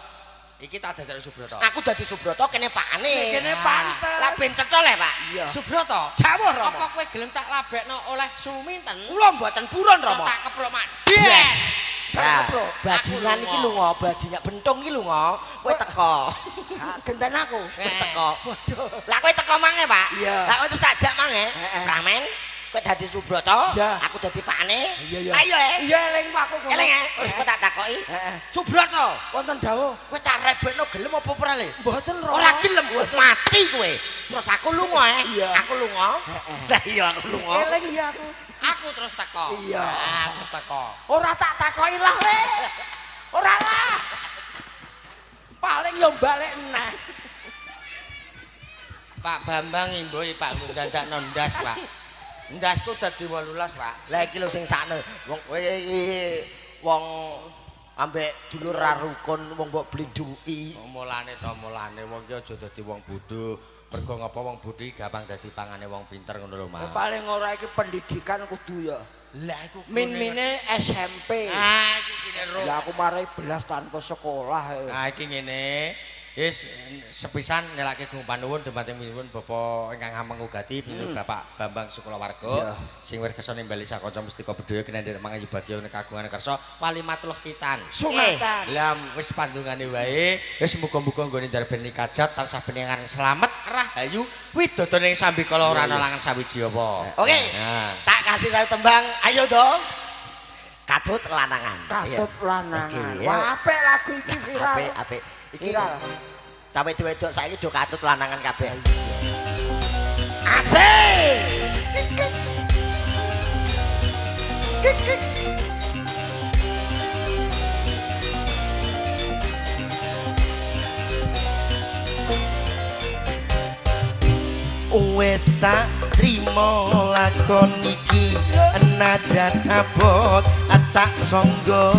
Iki tak dadekno Subrata. Aku dadi Subrata kene pakane. Kene pantes. Lah ben cetha le, Pak. Iya. Subrata, dawuh Rama. Apa kowe gelem tak labekno oleh Suminten? Kula mboten purun Rama. Tak keprok mak. Yes. Nah, bajingan iki lunga, bajingan bentung iki lunga, kowe teko. Ha, genten aku. Kowe teko. Waduh. Lah kowe teko mange, Pak. Lah kowe terus tak jak mange. Pramen. Kowe dadi Subrata, aku dadi pakane. Ayo e. Iya eling aku kono. Eling e. Terus kowe tak takoki. Subrata, wonten dawuh. Kowe tak rebekno gelem apa ora le? Mboten Rama. Ora gelem, mati kowe. Terus aku lunga e. Aku lunga. Lah iya aku lunga. Eling iya aku. Aku terus teko. Iya. Terus teko. Ora tak takoki lah le. Ora lah. Paling yo balik neh. Pak Bambang imbuhi Pak ndandakno ndas, Pak. Ndasku dadi 18, Pak. Lah iki lho sing sakno. Wong kowe iki wong ambek dulur ra rukun wong mbok blindhuki. Mulane to mulane wong ki aja dadi wong bodho. Mergo ngapa wong bodho iki gampang dadi pangane wong pinter ngono lho, Mas. Paling ora iki pendidikan kudu ya. Lah iku min-mine SMP. Ah iki ngene ro. Lah aku marai belas tanpa sekolah. Nah iki ngene. Wis sepisan nyelake gung panuwun dumateng nyuwun Bapak ingkang hamengugati pinun Bapak Bambang Sukulawarga sing wis kersa nimbali sakanca mustika bedhaya kena nderek mangayu bagya kagungan kersa walimatul khitan. Sunatan. Lah wis pandungane wae wis muga-muga nggone ndarbeni kajat tansah beningan slamet rahayu widodone ing sambikala ora ana langan sawiji apa. Oke. Tak kasih satu tembang ayo dong. Katut lanangan. Katut lanangan. Wah apik lagu iki viral. Apik apik. Iki cawe wedok saiki do katut lanangan kabeh. Asik. Wis tak trimo lakon iki najan abot tak sangga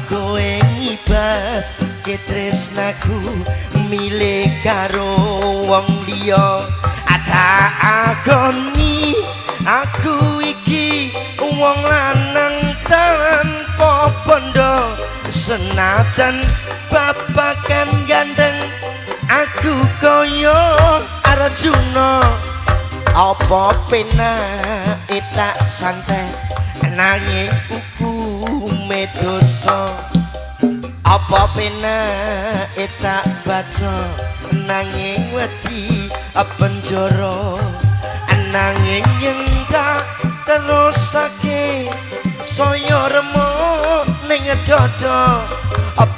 kowe ngibas ketresnaku milih karo wong liya. Tak agoni aku iki wong lanang tanpa bondo, senajan babakan gandeng aku kaya Arjuna. Apa penake tak santai nanging hukume dosa, apa penake tak baca nanging wedi penjara, nanging yen tak terusake saya remuk ning dada,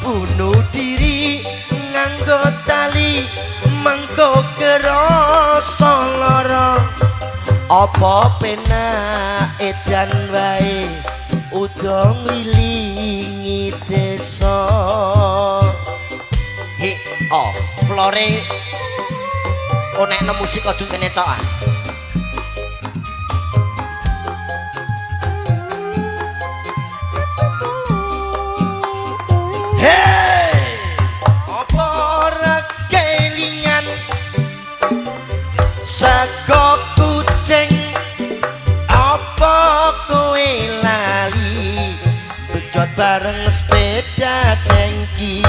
bunuh diri nganggo tali mengko kerasa lara. Apa penak edan wae udo nglilingi desa. Hi oh flore onekno musik aja kene tok ah. Hey, apa ora kelingan sego kucing, apa kowe lali bejot bareng sepeda jengki,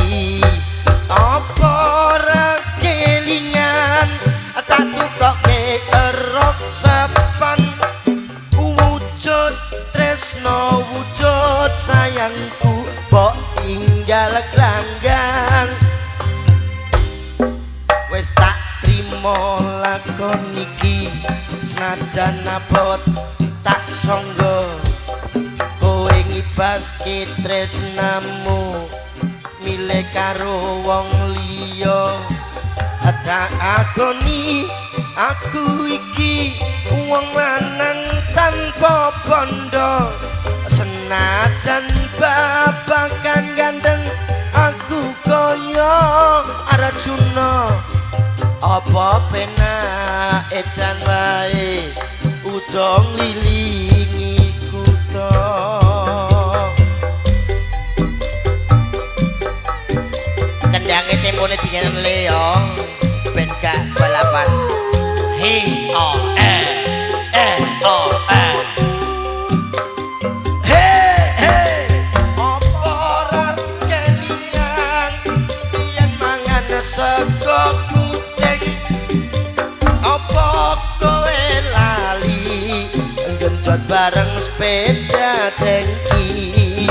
apa ora kelingan tak tukoke erok sepan, wujud tresno wujud sayangku mbok tinggal gelanggang. Wis tak trimo lakon iki senajan abot tak sangga kowe ngibaske tresnamu milih karo wong liya. Tak agoni aku iki wong lanang tanpa bondo, senajan babakan ganteng aku kaya Arjuna. Apa penak edan wae udo nglilingi kutha. Kendange tempone dingenen le yo ben gak balapan. Hi o e e o e. Hey hey, apa ora kelingan yen mangan sego kucing, apa kowe lali genjot bareng sepeda jengki,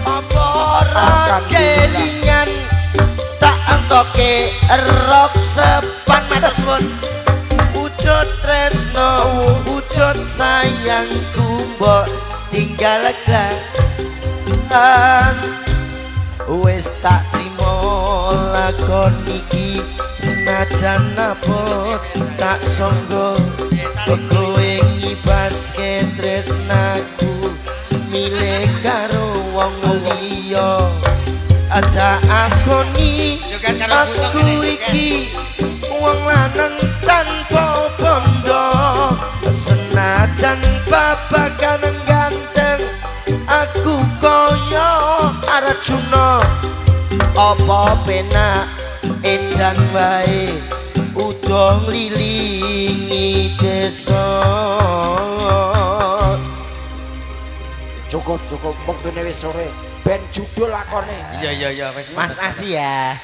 apa ora kelingan tak entoke rok sepan. Matur suwun. Wujud tresno wujud sayangku mbok tinggal gelang. Wis tak trimo lakon iki senajan abot tak sangga kowe ngibaske tresnaku milih karo wong liya. Tak akoni aku iki wong lanang tanpa bondo, senajan babakan ganteng aku kaya Arjuna. Apa penak edan wae udo nglilingi desa. Cukup cukup wektune wis sore ben judul lakone. Iya iya iya wis Mas Asia.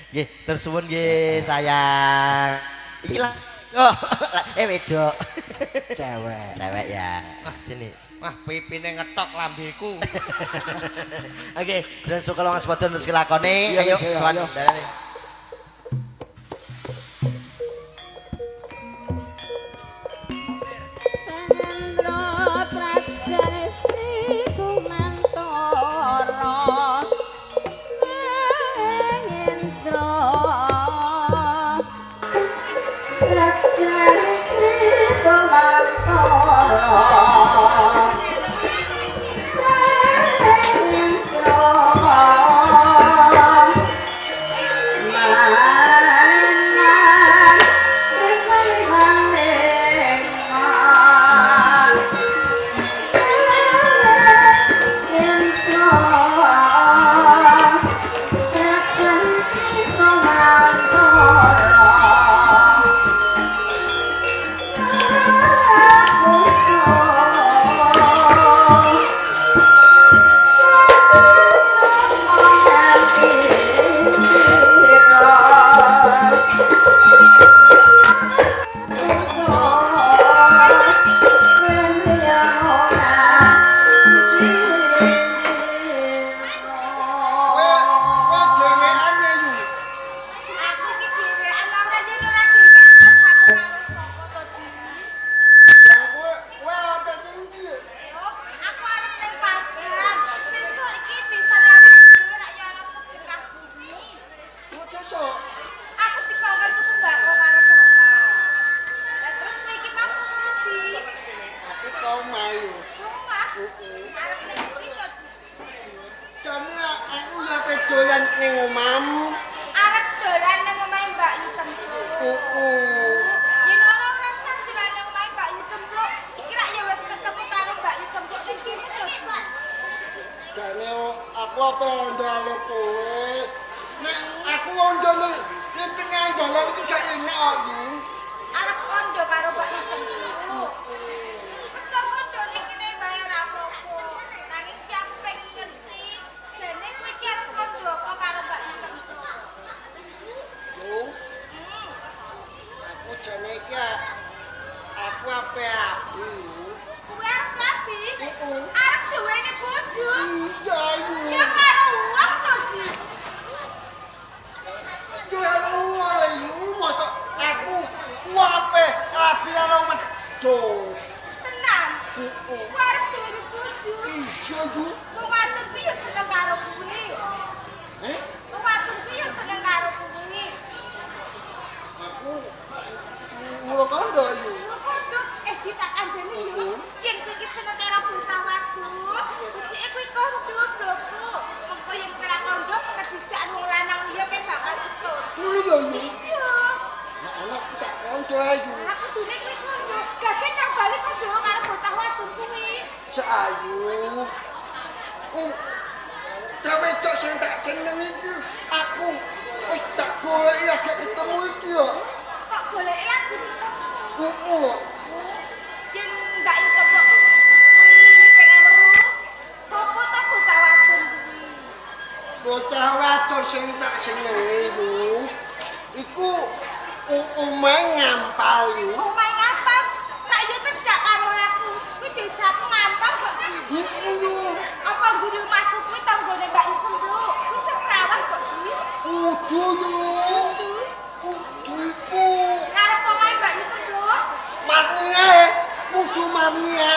Nggih, terus suwun nggih sayang. Iki lah. Oh, wedok. Cewek. Cewek ya. Sini. Wah, pipine ngetok lambeku. Oke, dan suka longas wadon terus kelakone. Ayo, sowan darane. Let's dolan ning omahmu. Arep dolan nang omahe Mbak Yu Cempluk. Heeh. Yen ora ora sang dolan nang omahe Mbak Yu Cempluk, iki rak ya wis ketemu karo Mbak Yu Cempluk ning kene to. Jane aku apa ondo karo kowe. Nek aku ondo ning tengah dalan iki gak enak kok, Yu. Arep kondo karo Mbak Yu Cempluk. Wis to kondo ning kene wae ora apa-apa. Nanging ki aku pengen ngerti, jane kowe iki arep kondo apa karo Mbak Yu Cempluk? Yu. Aku jane iki aku ape abi, Yu. Kowe arep rabi? Arep duweni bojo? Iya, Yu. Ya karo uang to, Ji. Yo karo uang, Yu. Mosok aku ape rabi karo wedhus. Tenan. Kowe arep duweni bojo? Iya, Yu. Wong wadon kuwi ya seneng karo kowe. Eh? Wong wadon kuwi ya seneng karo kowe. Aku ora kondo, Yu. Ora kondo. Di tak kandhani yo. Yen kowe iki seneng karo bocah wadon, bocike kuwi kondo, Bloku. Mengko yen kowe ora kondo, kedhisikan wong lanang liya kowe bakal ikut. Ngono ya, Yu. Iya. Nek ana aku tak kondo, Yu. Aku kudune kuwi kondo. Gage nang bali kondo karo bocah wadon kuwi. Sek ayu. Cah wedok sing tak seneng iki aku wis tak goleki lagi ketemu iki yo. Kok goleki lagi ketemu? Heeh. Yen Mbak Yu Cempluk kuwi pengen weruh, sapa ta bocah wadon kuwi? Bocah wadon sing tak senengi yu. Iku omahe Ngampal yu. Omahe Ngampal? Rak yo cedhak karo aku. Kuwi desaku Ngampal kok. Heeh yu. Apa mburi omahku kuwi tanggane Mbak Yu Cempluk? Kuwi sekrawan kok, Di. Kudu yu. Kudu. Kudu iku. Ngarep omahe Mbak Yu Cempluk? Marnie, kudu marnie.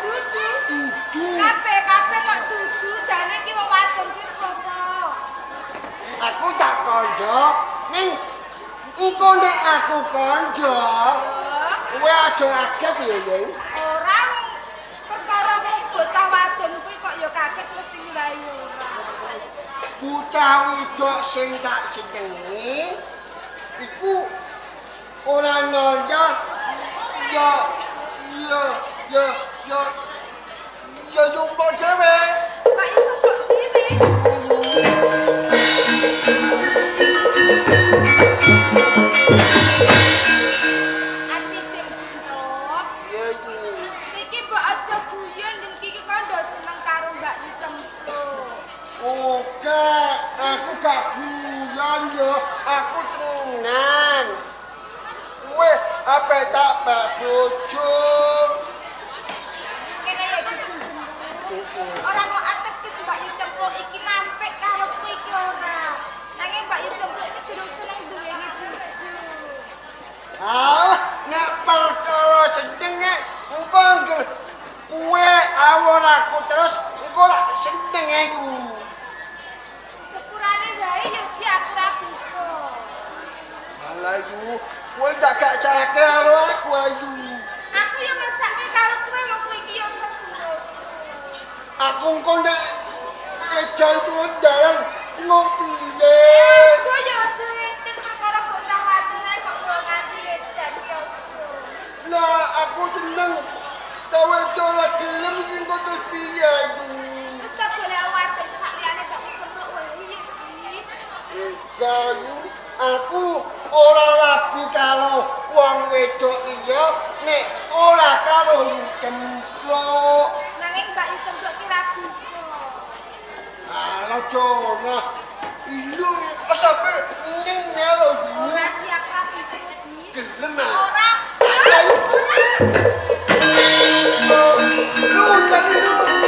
Dudu. Dudu. Kabeh-kabeh kok dudu, jane iki wong wadon kuwi sapa? Aku tak kondo ning engko nek aku kondo, kowe aja kaget ya, Yu. Ora perkara bocah wadon kuwi kok ya kaget mesti wae ora. Bocah wedok sing tak senengi iku ora nolya ya ya ya ya ya jumpa dhewe. Mbak Yu Cempluk dhewe. Adi jeng Gunuk. Ya Yu. Iki mbok aja guyon yen iki kondo seneng karo Mbak Yu Cempluk. Oke, aku gak guyon yo, aku tenan. Kowe ape tak bak bojo. Kene ya jeng Gunuk. Ora kok ateges Mbak Yu Cempluk iki nampik karo kowe iki ora. Nanging Mbak Yu Cempluk iki durung seneng duweni bojo. Ah, nek perkara senenge engko angger kowe awon aku terus engko lak seneng aku. Sepurane wae yen ki aku ora bisa. Alah yu, kowe tak gak cake karo aku ayu. Aku yo mesake karo kowe wong kowe iki yo sepuro. Aku engko nek ejan turun dalan ngopi le. Aja yo aja entek perkara bocah wadon ae kok kula nganti edan ki aja. Lah aku seneng kowe ora gelem iki engko terus piye yu? Wis tak golek wadon sak liyane Mbak Yu Cempluk wae ya, Di. Iya yu, aku ora labi karo wong wedok iya nek ora karo Yu Cempluk. Nanging Mbak Yu Cempluk ki ra bisa. Alah jono. Iya, sampe ning lho Yu. Ora Di, aku ra bisa, Di. Gelem ah. Ora. Ayo. Ora. Lu jadi lu. Adi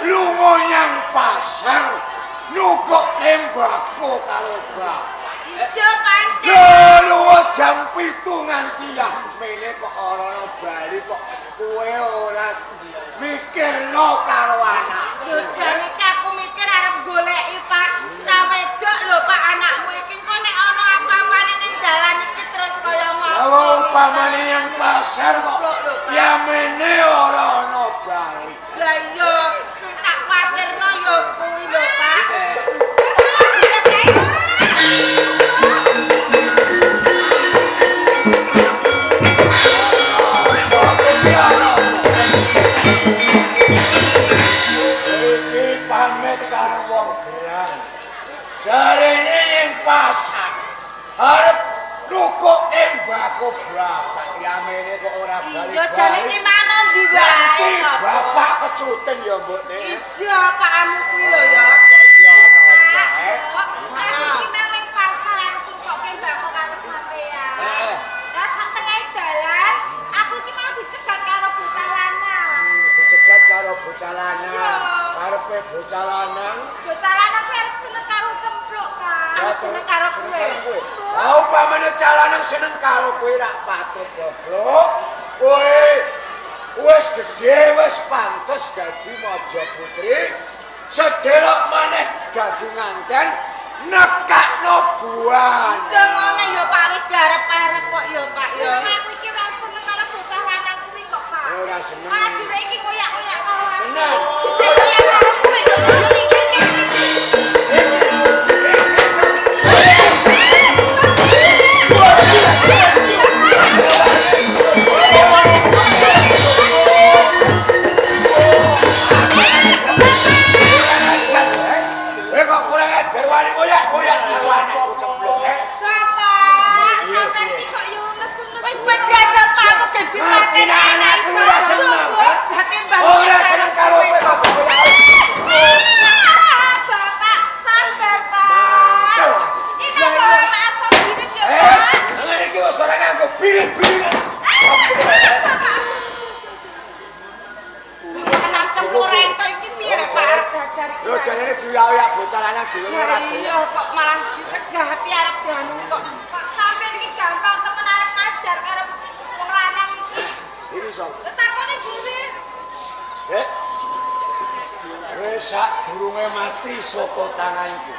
Lunga nyang pasar nukok tembako karo bapak. Iya pancen. Lho lunga jam 7 nganti yahmene kok ora ana bali kok kowe ora mikirno karo anak. Lho jane iki aku mikir arep goleki Pak. Cah wedok lho Pak anakmu iki engko nek ana apa-apane ning dalan iki terus kaya ngopo. Lah upamane nyang pasar kok yamene ora ana bali. Lah iya sing tak kuwatirno ya kuwi lho Pak. Iki pamit karo wong gerang. Jarene ing pasar arep nukuk tembako bapak yamene kok ora bali. Iya jane iki mano ndi wae to. Bapak kecuten ya mbok Nek. Iya pakmu kuwi lho ya. Pak, Aku iki nang ning pasar arep tukoke mbako karo sampean. Lah sak tengahe dalan aku iki mau dicegat karo bocah lanang. Dicegat karo bocah lanang. Karepe bocah lanang. Bocah lanang kuwi arep seneng karo cempluk, Kak. Arep seneng karo kowe. Lah upamane cah lanang seneng karo kowe rak patut goblok. Kowe wis gedhe wis pantes dadi maja putri. Sederok maneh dadi nganten nekakno buan. Iya ngono ya Pak wis diarep-arep kok ya Pak ya. Aku iki ora seneng karo bocah lanang kuwi kok Pak. Ora seneng. Malah dhewe iki koyak-koyak karo aku. Tenan. Sing koyak karo kowe yo yo mikir kene iki. Kowe kok kurang ajar wani koyak-koyak iso anakku cempluk. Bapak, sampean iki kok yo nesu-nesu. Wis ben diajar pakmu ben dipateni anak iso. Ora seneng. Lah timbang Ora seneng karo kowe kok. Bapak, sabar, Pak. Ini kok masuk birin ya, Pak. Ngene iki wis ora nganggo birin-birinan. Bapak, kenapa cempluk rento iki piye rek Pak arep diajar iki? Lho jarene diuyak-uyak bocah lanang dhewe ora. Iya kok malah dicegah hati arep dianu kok. Kok sampean iki gampang temen arep ngajar karo wong lanang iki. Iki sapa? Lho takone dhewe. Dek. Wis sak durunge mati saka tanganku.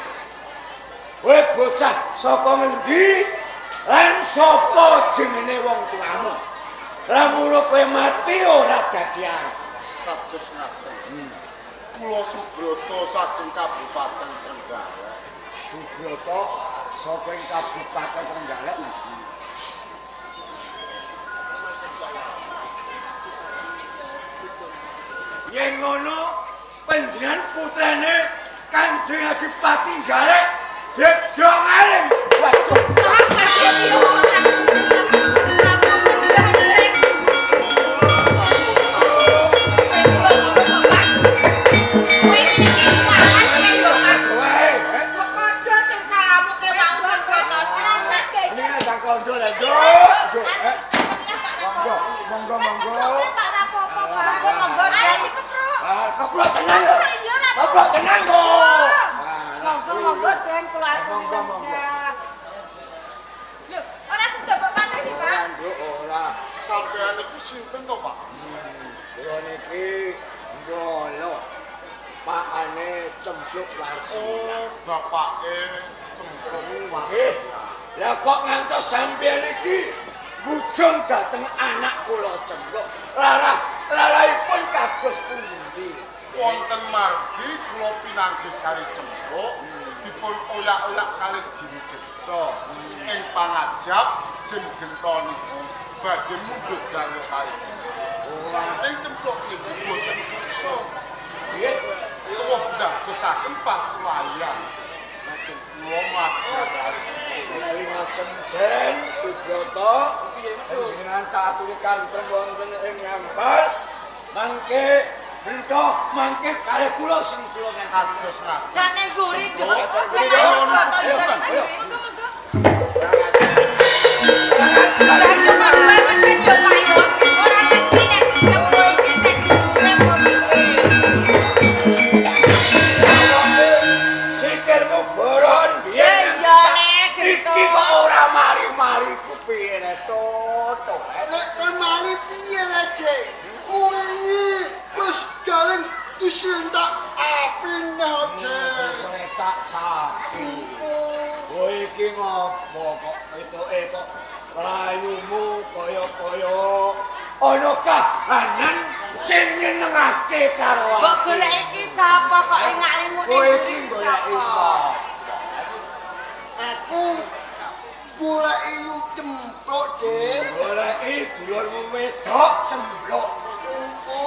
Kowe bocah saka ngendi lan sapa jenenge wong tuamu? Lamun kowe mati ora dadi arep. Kados ngaten. Kula Subroto saking Kabupaten Trenggalek. Subroto saking Kabupaten Trenggalek. Yen ngono panjenengan putrane Kanjeng Adipati Nggalek Dedong Alim. Waduh. Monggo monggo. Pak rapopo, Pak. Monggo monggo. Ayo dikepruk. Ah, kepruk tenan. Kepruk tenan kok. Monggo monggo Den kula aturi. Monggo monggo. Lho, ora sida Bapak Patri, Pak. Nduk ora. Sampeyan niku sinten to, Pak? Kula niki ndolo. Pakane Cempluk Warsi. Oh, bapake Cempluk Warsi. Lah kok ngantos sampeyan iki ngujung dhateng anak kula Cempluk. Larah, larahipun kados pundi? Wonten margi kula pinanggih kali Cempluk, dipun oyak-oyak kali Jin Gento. Ing pangajap Jin Gento niku badhe mundhut garwa kali Cempluk. Ing Cempluk niku boten kersa. Nggih, tuwuh ndadosaken pasulayan. Lajeng kula matur kali menawi ngaten Den Subroto, panjenengan tak aturi kantreng wonten ing Ngampar, mangke Gento mangke kalih kula sing kula kados ngaten. Jane ngguri, Nduk. Ayo, Ayo, monggo. Lah yo kok banget yo Pak yo. Ora ngerti nek Cempluk iki sing dhuwure apa piye. Disentak api neh. Disentak sapi. Kowe iki ngopo kok ketoke kok rayumu kaya-kaya ana kahanan sing nyenengake karo aku. Mbok golek iki sapa kok lingak-linguk ning Kowe iki goleki sapa? Aku goleki yu cempluk, Dik. Goleki dulurmu wedok cempluk.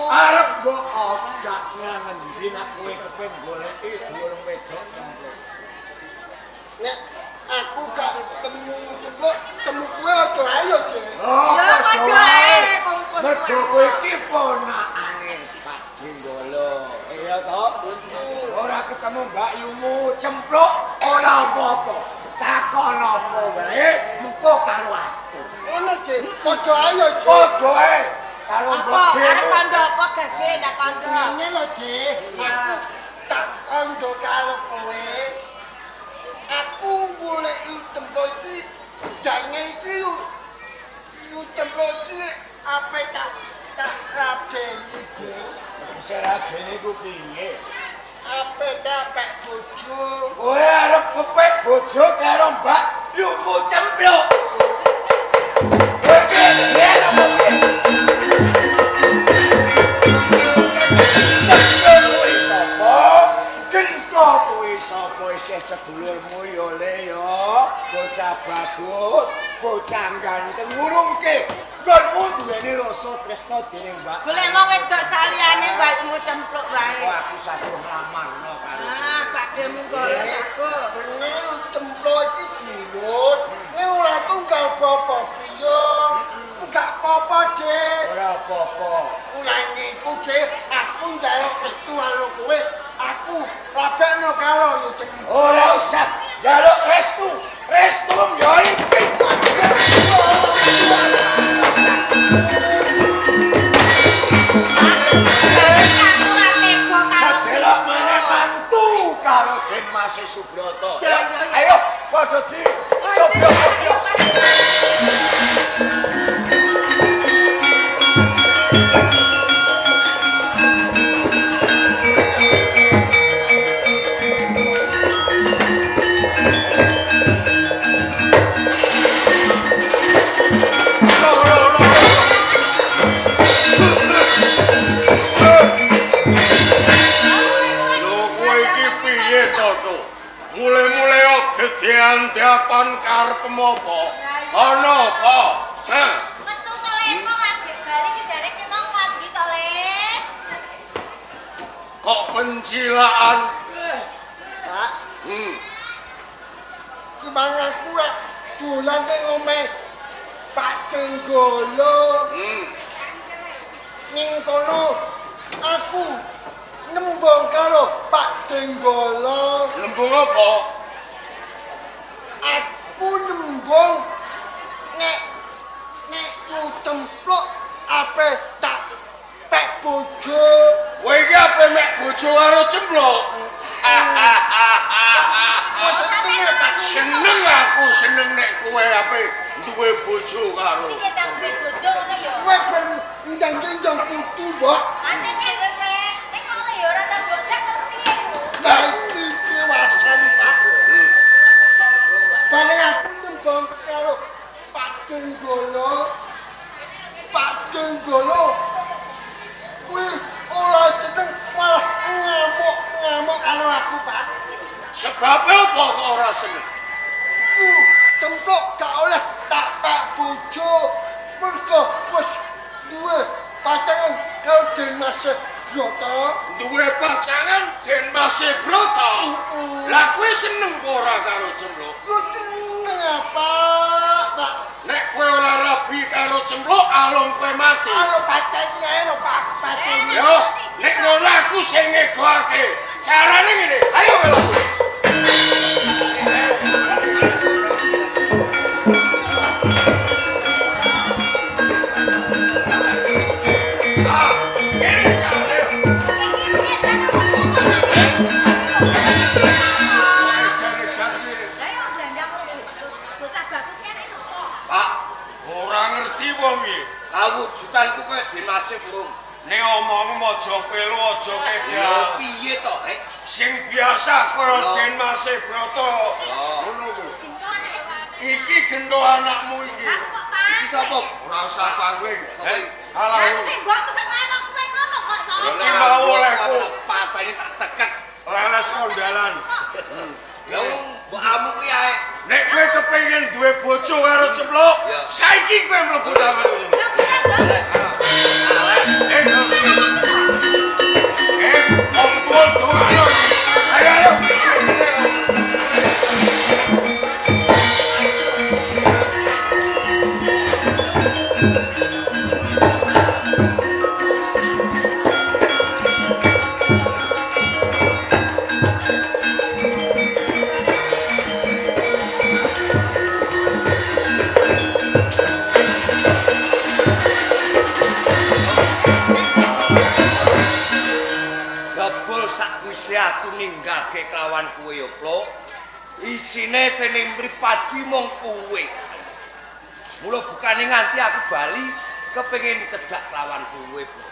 Arep mbok ajak nang endi nek kowe kepengin goleki dulurmu wedok cempluk? Nek aku gak temu cempluk, temu kowe aja ayo, Dik. Ya padha ae kumpul. Mergo kowe iki ponakane Pak Genggolo. Iya to? Ora ketemu Mbak Yumu cempluk ora apa-apa. Takon apa wae mengko karo aku. Ngono, Dik. Padha ayo, Dik. Padha ae karo Apa Mbok arep kandha apa gage ndak kandha? Ngene lho, Dik. Aku tak kandha karo kowe. Aku goleki cempluk iki jange iki yu cempluk iki ape tak rabeni, Dik. Wis rabeni ku piye? Ape tak pek bojo. Kowe arep kepek bojo karo Mbak Yumu cempluk. Kowe iki piye apa piye? Cempluk kuwi sapa? Gento kuwi sapa isih sedulurmu ya le ya. Bocah bagus, bocah ganteng ngurungke. Nggonmu duweni rasa tresna dening Mbak. Golek wong wedok saliyane Mbak Yumu cempluk wae. Kok aku sampun nglamarno karo. Ah, Pak Demu golek aku. Bener cempluk iki dulur. Nek ora tunggal bapa piye? Ku gak apa-apa, Dik. Ora apa-apa. Ulane iku, Dik, aku njaluk restu karo kowe. Aku rabekno karo yu cempluk. Ora usah njaluk restu. Restu yo iki. Aku ora tega karo Delok maneh mantu karo Den Mas Subroto. Ayo padha di coba. Gedean-deapan karepmu apa? Ana apa? Hah? Metu to le, kok agek bali ki jare ki mau ndi to le? Kok pencilaan? Pak. Ki mang aku rek dolan ning omahe Pak Cenggolo. Ning kono aku nembung karo Pak Cenggolo. Nembung apa? Aku nembung nek yu cempluk ape tak pek bojo. Kowe iki ape mek bojo karo cempluk? Seneng aku, seneng nek kowe ape duwe bojo karo. Iki ndang duwe bojo ngono ya. Kowe ben ndang-ndang putu, Mbok. Pancen ngene, nek ngono ya ora ndang mbok jak terus piye ku? Lah iki kewasan, Pak. Bareng aku nembung karo Pak Cenggolo. Pak Cenggolo kuwi ora jeneng malah ngamuk-ngamuk karo aku, Pak. Sebabe apa kok ora seneng? Cempluk gak oleh tak pek bojo. Mergo wis duwe pacangan karo Den Mas Broto. Duwe pacangan Den Mas Broto? Lah kowe seneng apa ora karo cempluk? Yo seneng apa, Pak? Nek kowe ora rabi karo cempluk, alung kowe mati. Alo pacene lho, Pak, pacene. Yo, nek ngono aku sing ngegoake. Carane ngene, ayo melu. Ah, ngene carane. Lah yo blandang bocah bagus ki arek sapa? Pak, ora ngerti wong iki. Kawujudanku kaya Dinase Burung. Nek omongmu aja pelu aja kedal. Piye to, Rek? Sing biasa kaya Den Mas Broto. Ngono ku. Iki gento anakmu iki. Aku kok Pak. Iki sapa? Ora usah pangling. Sapa iki? Alah. Lah sing mbok seneng kowe ngono kok sapa? Iki mau olehku patane tak tekek. Leles kondalan. Lah mbok amuk kuwi ae. Nek kowe kepengin duwe bojo karo Cempluk, saiki kowe mlebu taman. Wong tuwa dongakno. Ayo ayo. Jebul sakwise aku ninggalke kelawan kowe ya, Pluk. Isine sing ning mripati mung kowe. Mula bukane nganti aku bali kepengin cedhak kelawan kowe, Pluk.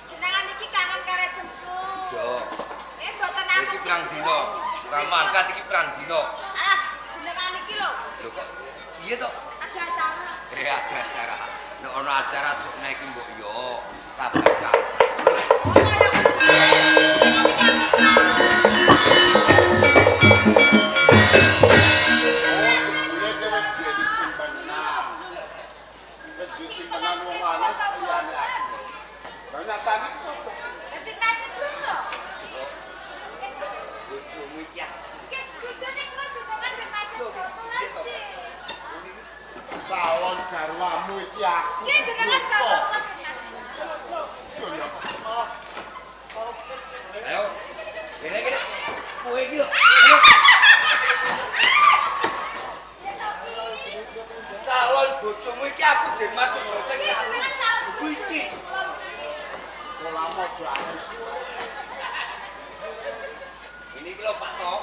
Jenengan iki kangen karo Cempluk. Iya. Mboten namung iki pirang dina. Ora mangkat iki pirang dina. Alah, jenengan iki lho. Lho kok piye to? Ada acara. Ada acara. Nek ana acara sukne iki mbok yo kabar-kabar. Calon garwamu iki aku. Ayo. Kene kene. Kowe iki lho. Calon bojomu iki aku Den Mas Broto. Iki jenengan calon bojomu iki. Kolam aja aku. Ini iki lho Pak Tok.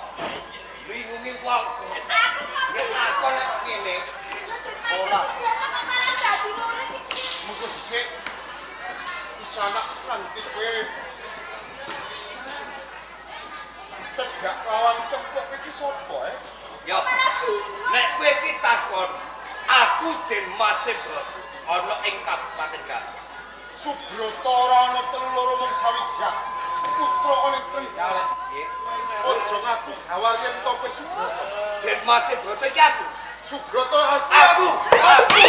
Bingungi wong. Aku kok nek lakon nek ngene. Ora. Kok malah dadi loro iki. Mengko dhisik. Isana nanti kowe cegak lawan Cempluk iki sapa eh? Ya. Nek kowe iki takon, aku Den Mas Broto ana ing Kabupaten Garut. Subroto ora ana telu loro mung sawijak. Putra ana ing Trenggalek. Nggih. Aja ngaku gawar yen to kowe Subroto. Den Mas Broto iki aku. Subroto asli aku. Aku.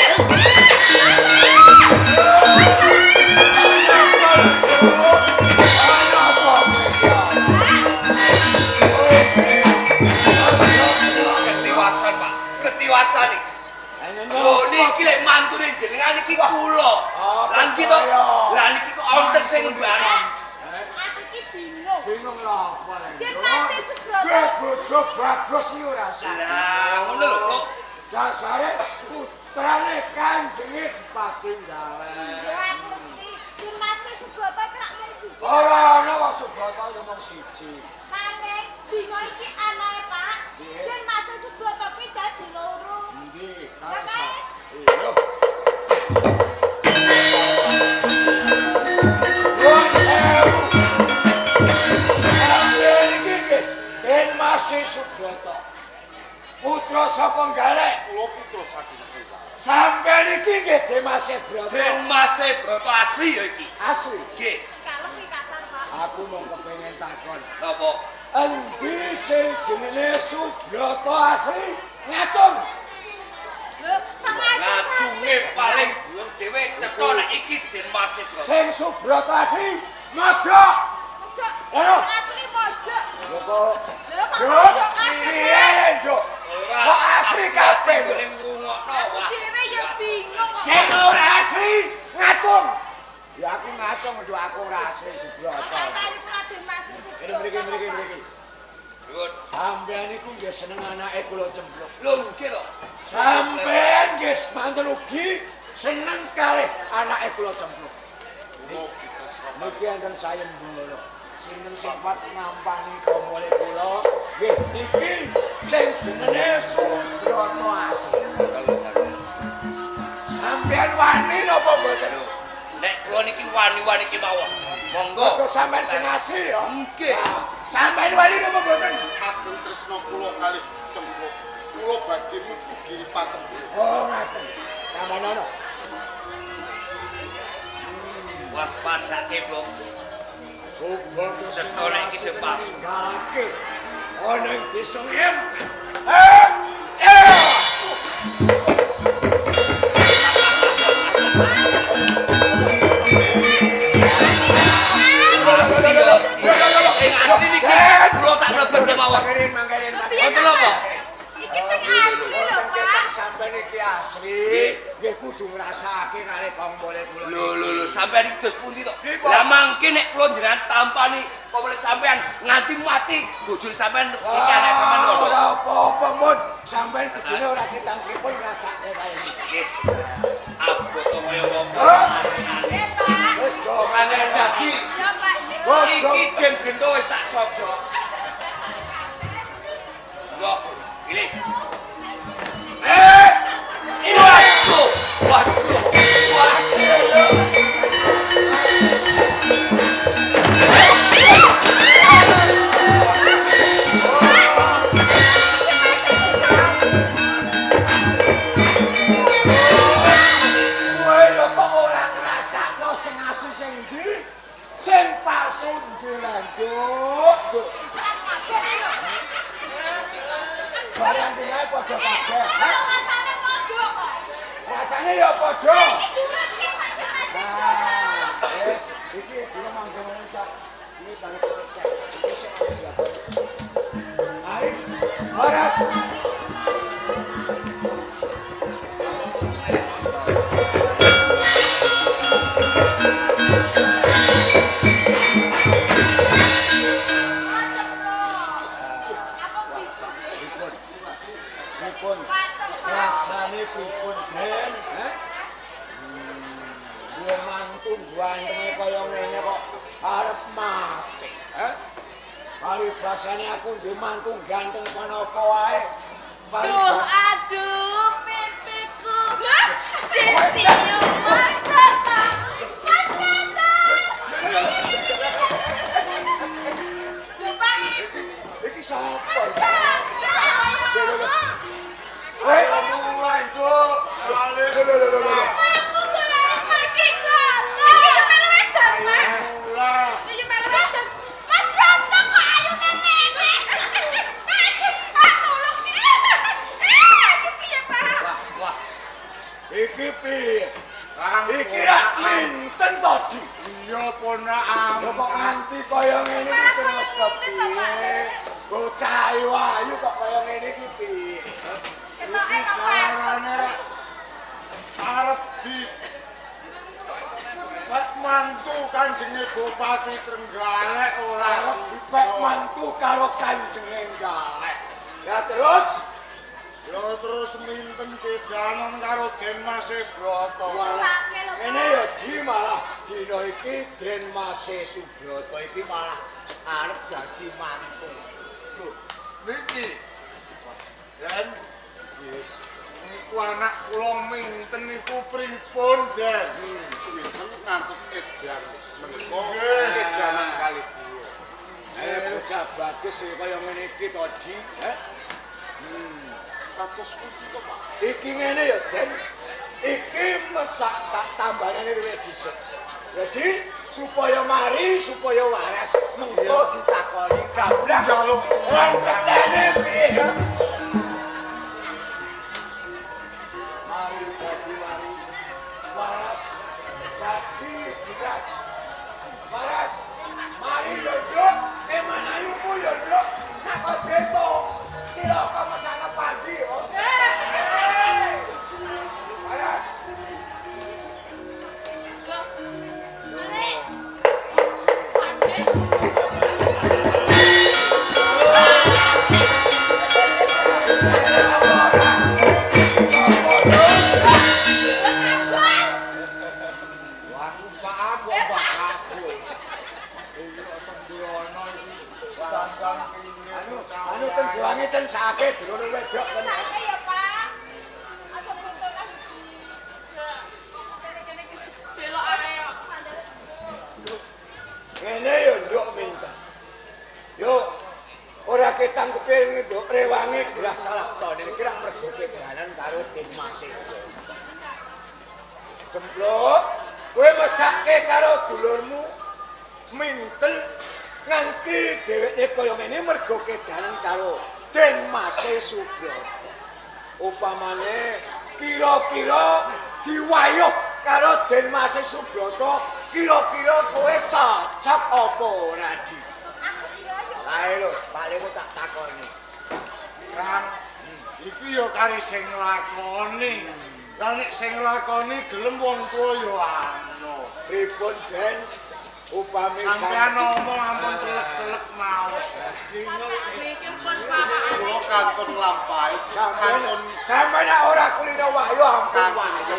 Ketiwasan, Pak. Ketiwasan iki. Lho niki lek mantune jenengan iki kula. Lah niki to, lah niki kok wonten sing mbarang. Aku iki bingung. Bingung lho apa lho. Den Mas Subroto. Kowe bojo bagus iki ora sah. Lah ngono lho, Pluk. Dasare putrane Kanjenge Bupati Nggalek. Ya aku ngerti. Den Mas Subroto iki rak mung siji. Ora ana wong Subroto ya mung siji. Nanging dina iki anake, Pak. Den Mas Subroto kuwi dadi loro. Endi? Lah kae Iya. Nuwun sewu. Sampeyan iki nggih Den Mas Subroto. Putra saka Nggalek. Kula putra saking Trenggalek. Sampeyan iki nggih Den Mas Subroto. Den Mas Broto asli ya iki. Asli. Nggih. kalem iki kasar, Pak. Aku mung kepengin takon. Napa? Endi sing jenenge Subroto asli? Ngacung. Lho, kok ngacung? Ngacunge paling dhuwur dhewe cetha nek iki Den Mas Broto. Sing Subroto asli mojok. Mojok. Lho. Asli mojok. Lho kok Lho kok Lho, mojok kabeh? piye, Nduk? Kok asli kabeh lho? Ning ngrungokno Aku wah. dhewe ya bingung kok. Sing ora asli ngacung. Ya aku ngacung nduk aku ora asli Subroto. Sampeyan iku Raden Mas Subroto. Mriki mriki mriki. Nuwun. Sampeyan iku nggih seneng anake kula Cempluk. Lho nggih to. Sampeyan nggih manten ugi seneng kalih anake kula Cempluk. Kula kita srota. Niki enten sayembara. Sinten sing kuat nampani komole kula? Nggih niki sing jenenge Subroto asli. Sampeyan wani napa mboten? Nek Kula niki wani-wani kemawon. Monggo. Kok sampean sing asli ya? Nggih. Sampean wani napa mboten? Ageng tresna kula kalih Cempluk. Kula badhe metu Giri Patembung. Oh, ngaten. Tambanono. Waspadake, Blok. Subodho Cetha nek iki sing palsu. Ninggalake ana ing desa Ngem. Sing asli niki kula tak mlebet kemawon. Mangkene. Wonten napa? Iki sing asli lho, Pak. Sampeyan iki asli, nggih kudu ngrasakake kalih kombole kula. Lho lho lho, sampeyan iki dos pundi to? Lah mangke nek kula jenengan tampani kombole sampeyan nganti mati bojone sampeyan iki anak sampeyan lho. Ora apa-apa, Mun. Sampeyan kudune ora ketangkepun ngrasake kae. Nggih. Abot kaya ngopo. Eh, Pak. Wis kok. Ora dadi. Ya, Pak. Iki jen gento wis tak sodok. Enggak, pilih. Waduh, waduh, waduh. Kowe lho kok ora ngrasakno sing asli sing ndi? Sing palsu ndi lah, Nduk? Barang dinae padha kabeh. Rasane padha kok. Rasane ya padha. Iki durut ki Pak Mas. Nah, wis iki dhewe manggon cak. Iki bareng cek. Iki sik ya. Mari, waras. Pripun? Rasane pripun, Den? Heh? Duwe mantu gantenge kaya ngene kok arep mati, heh? Paribasane aku duwe mantu ganteng kono apa wae. Duh, aduh, pipiku. Dicium Mas Brata. Mas Brata. Lho, Pak. Iki sapa iki? Mulai, Nduk. Lho lho lho lho. Aku golek iki, Brata. Iki yo melu wedok, Mas. Iki melu wedok. Mas Brata kok ayu ngene. Pak, iki Pak tolong iki. Iki piye, Pak? Wah, Iki piye? Iki rak minten to, Di? iya ponakan. Lho kok nganti kaya ngene iki terus kepiye? Bocah ayu-ayu kok kaya ngene iki piye? Ketoke kok Carane rek arep di Pak mantu Kanjenge Bupati Trenggalek ora Arep dipek mantu karo Kanjenge Galek. Ya terus Ya terus minten kedanan karo Den Mas Brata. Mesake lho. Ngene ya Di, malah dina iki Den Mas Subrata iki malah arep dadi mantu. Lho, niki. Den, niku anak kula minten niku pripun, Den? Suwinten ngantos edan menika edanan kalih kula. Bocah bagus sing kaya ngene iki to, Di, heh? Kados pundi to, Pak? Iki ngene ya, Den. Iki mesak tak tambanane luwih dhisik. Jadi supaya mari, supaya waras, mengko ditakoni gablang. Njaluk Lan ketene piye ya? Mari dadi mari. Waras dadi beras. Waras. Mari yo, Nduk. Eman ayumu yo, Nduk. Nak kok cilaka mesake padi yo. Waras. Aku Pak aku Pak aku. Iya temburono iki dandan piye Anu, anu ten diwangi ten sake durung wedok ten. Mesake ya, Pak. Aja buntunan iki. Delok ae kok. Kang kepengin nduk rewangi gerah salah tone iki rak mergo kedanan karo Den Mas. Cempluk, kowe mesake karo dulurmu mintel nganti dheweke kaya ngene mergo kedanan karo Den Mase Subrata. Upamane kira-kira diwayuh karo Den Mase Subrata, kira-kira kowe cocok apa ora, Di? Aku diwayuh. Ae lho, palingmu tak takoni. Kang, iki ya kari sing nglakoni. Lah nek sing nglakoni gelem wong tuwa ya ana. Pripun, Den? Upami Sampeyan ngomong ampun telek-telek mawon. Niki pun pawakane. Kula kantun nglampahi, kantun sampeyan nek ora kulino wahyu ampun wahyu.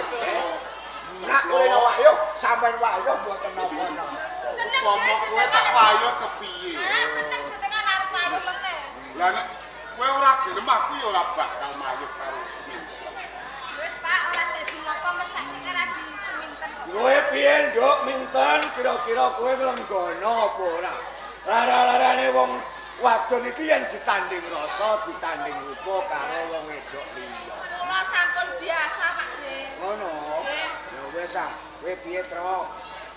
Nek kulino wahyu sampeyan wahyu mboten napa-napa. Seneng upama kowe tak wahyu kepiye? Malah seneng jenengan arep wahyu meneh. Lah nek kowe ora gelem aku ya ora bakal mayuh karo Suminten. Wis Pak, ora dadi napa mesake karo Adi Suminten kok. Kowe piye, Nduk, minten kira-kira kowe nglenggono apa ora? Lara-larane wong wadon iki yen ditanding rasa, ditanding rupa karo wong wedok liya. Kula sampun biasa, Pak De. Ngono. Nggih. Ya wis ah, kowe piye, Tro?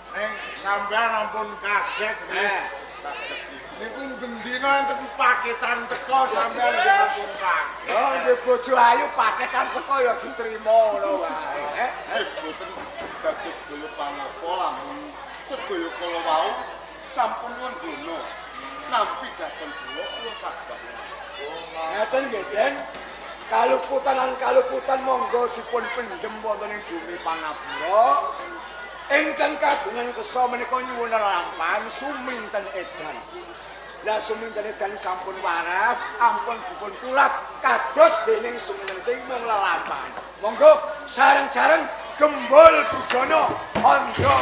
Ning sampeyan ampun kaget nggih. Niku bendina enten paketan teko sampeyan nggih ampun kaget. Oh, nggih bojo ayu paketan teko ya diterima ngono wae. Boten dados daya pangapa lamun sedaya kala wau sampun ngenggono nampi dhateng kula kula sabar. Ngaten nggih, Den. Kaluputan lan kaluputan monggo dipun pendhem wonten ing bumi pangapura. Ingkang kagungan kersa menika nyuwun lelampahan Suminten edan. Lah Suminten edan sampun waras, ampun dipun tulat kados dening Suminten edan mung lelampahan. Monggo sareng-sareng gembul bujana andha.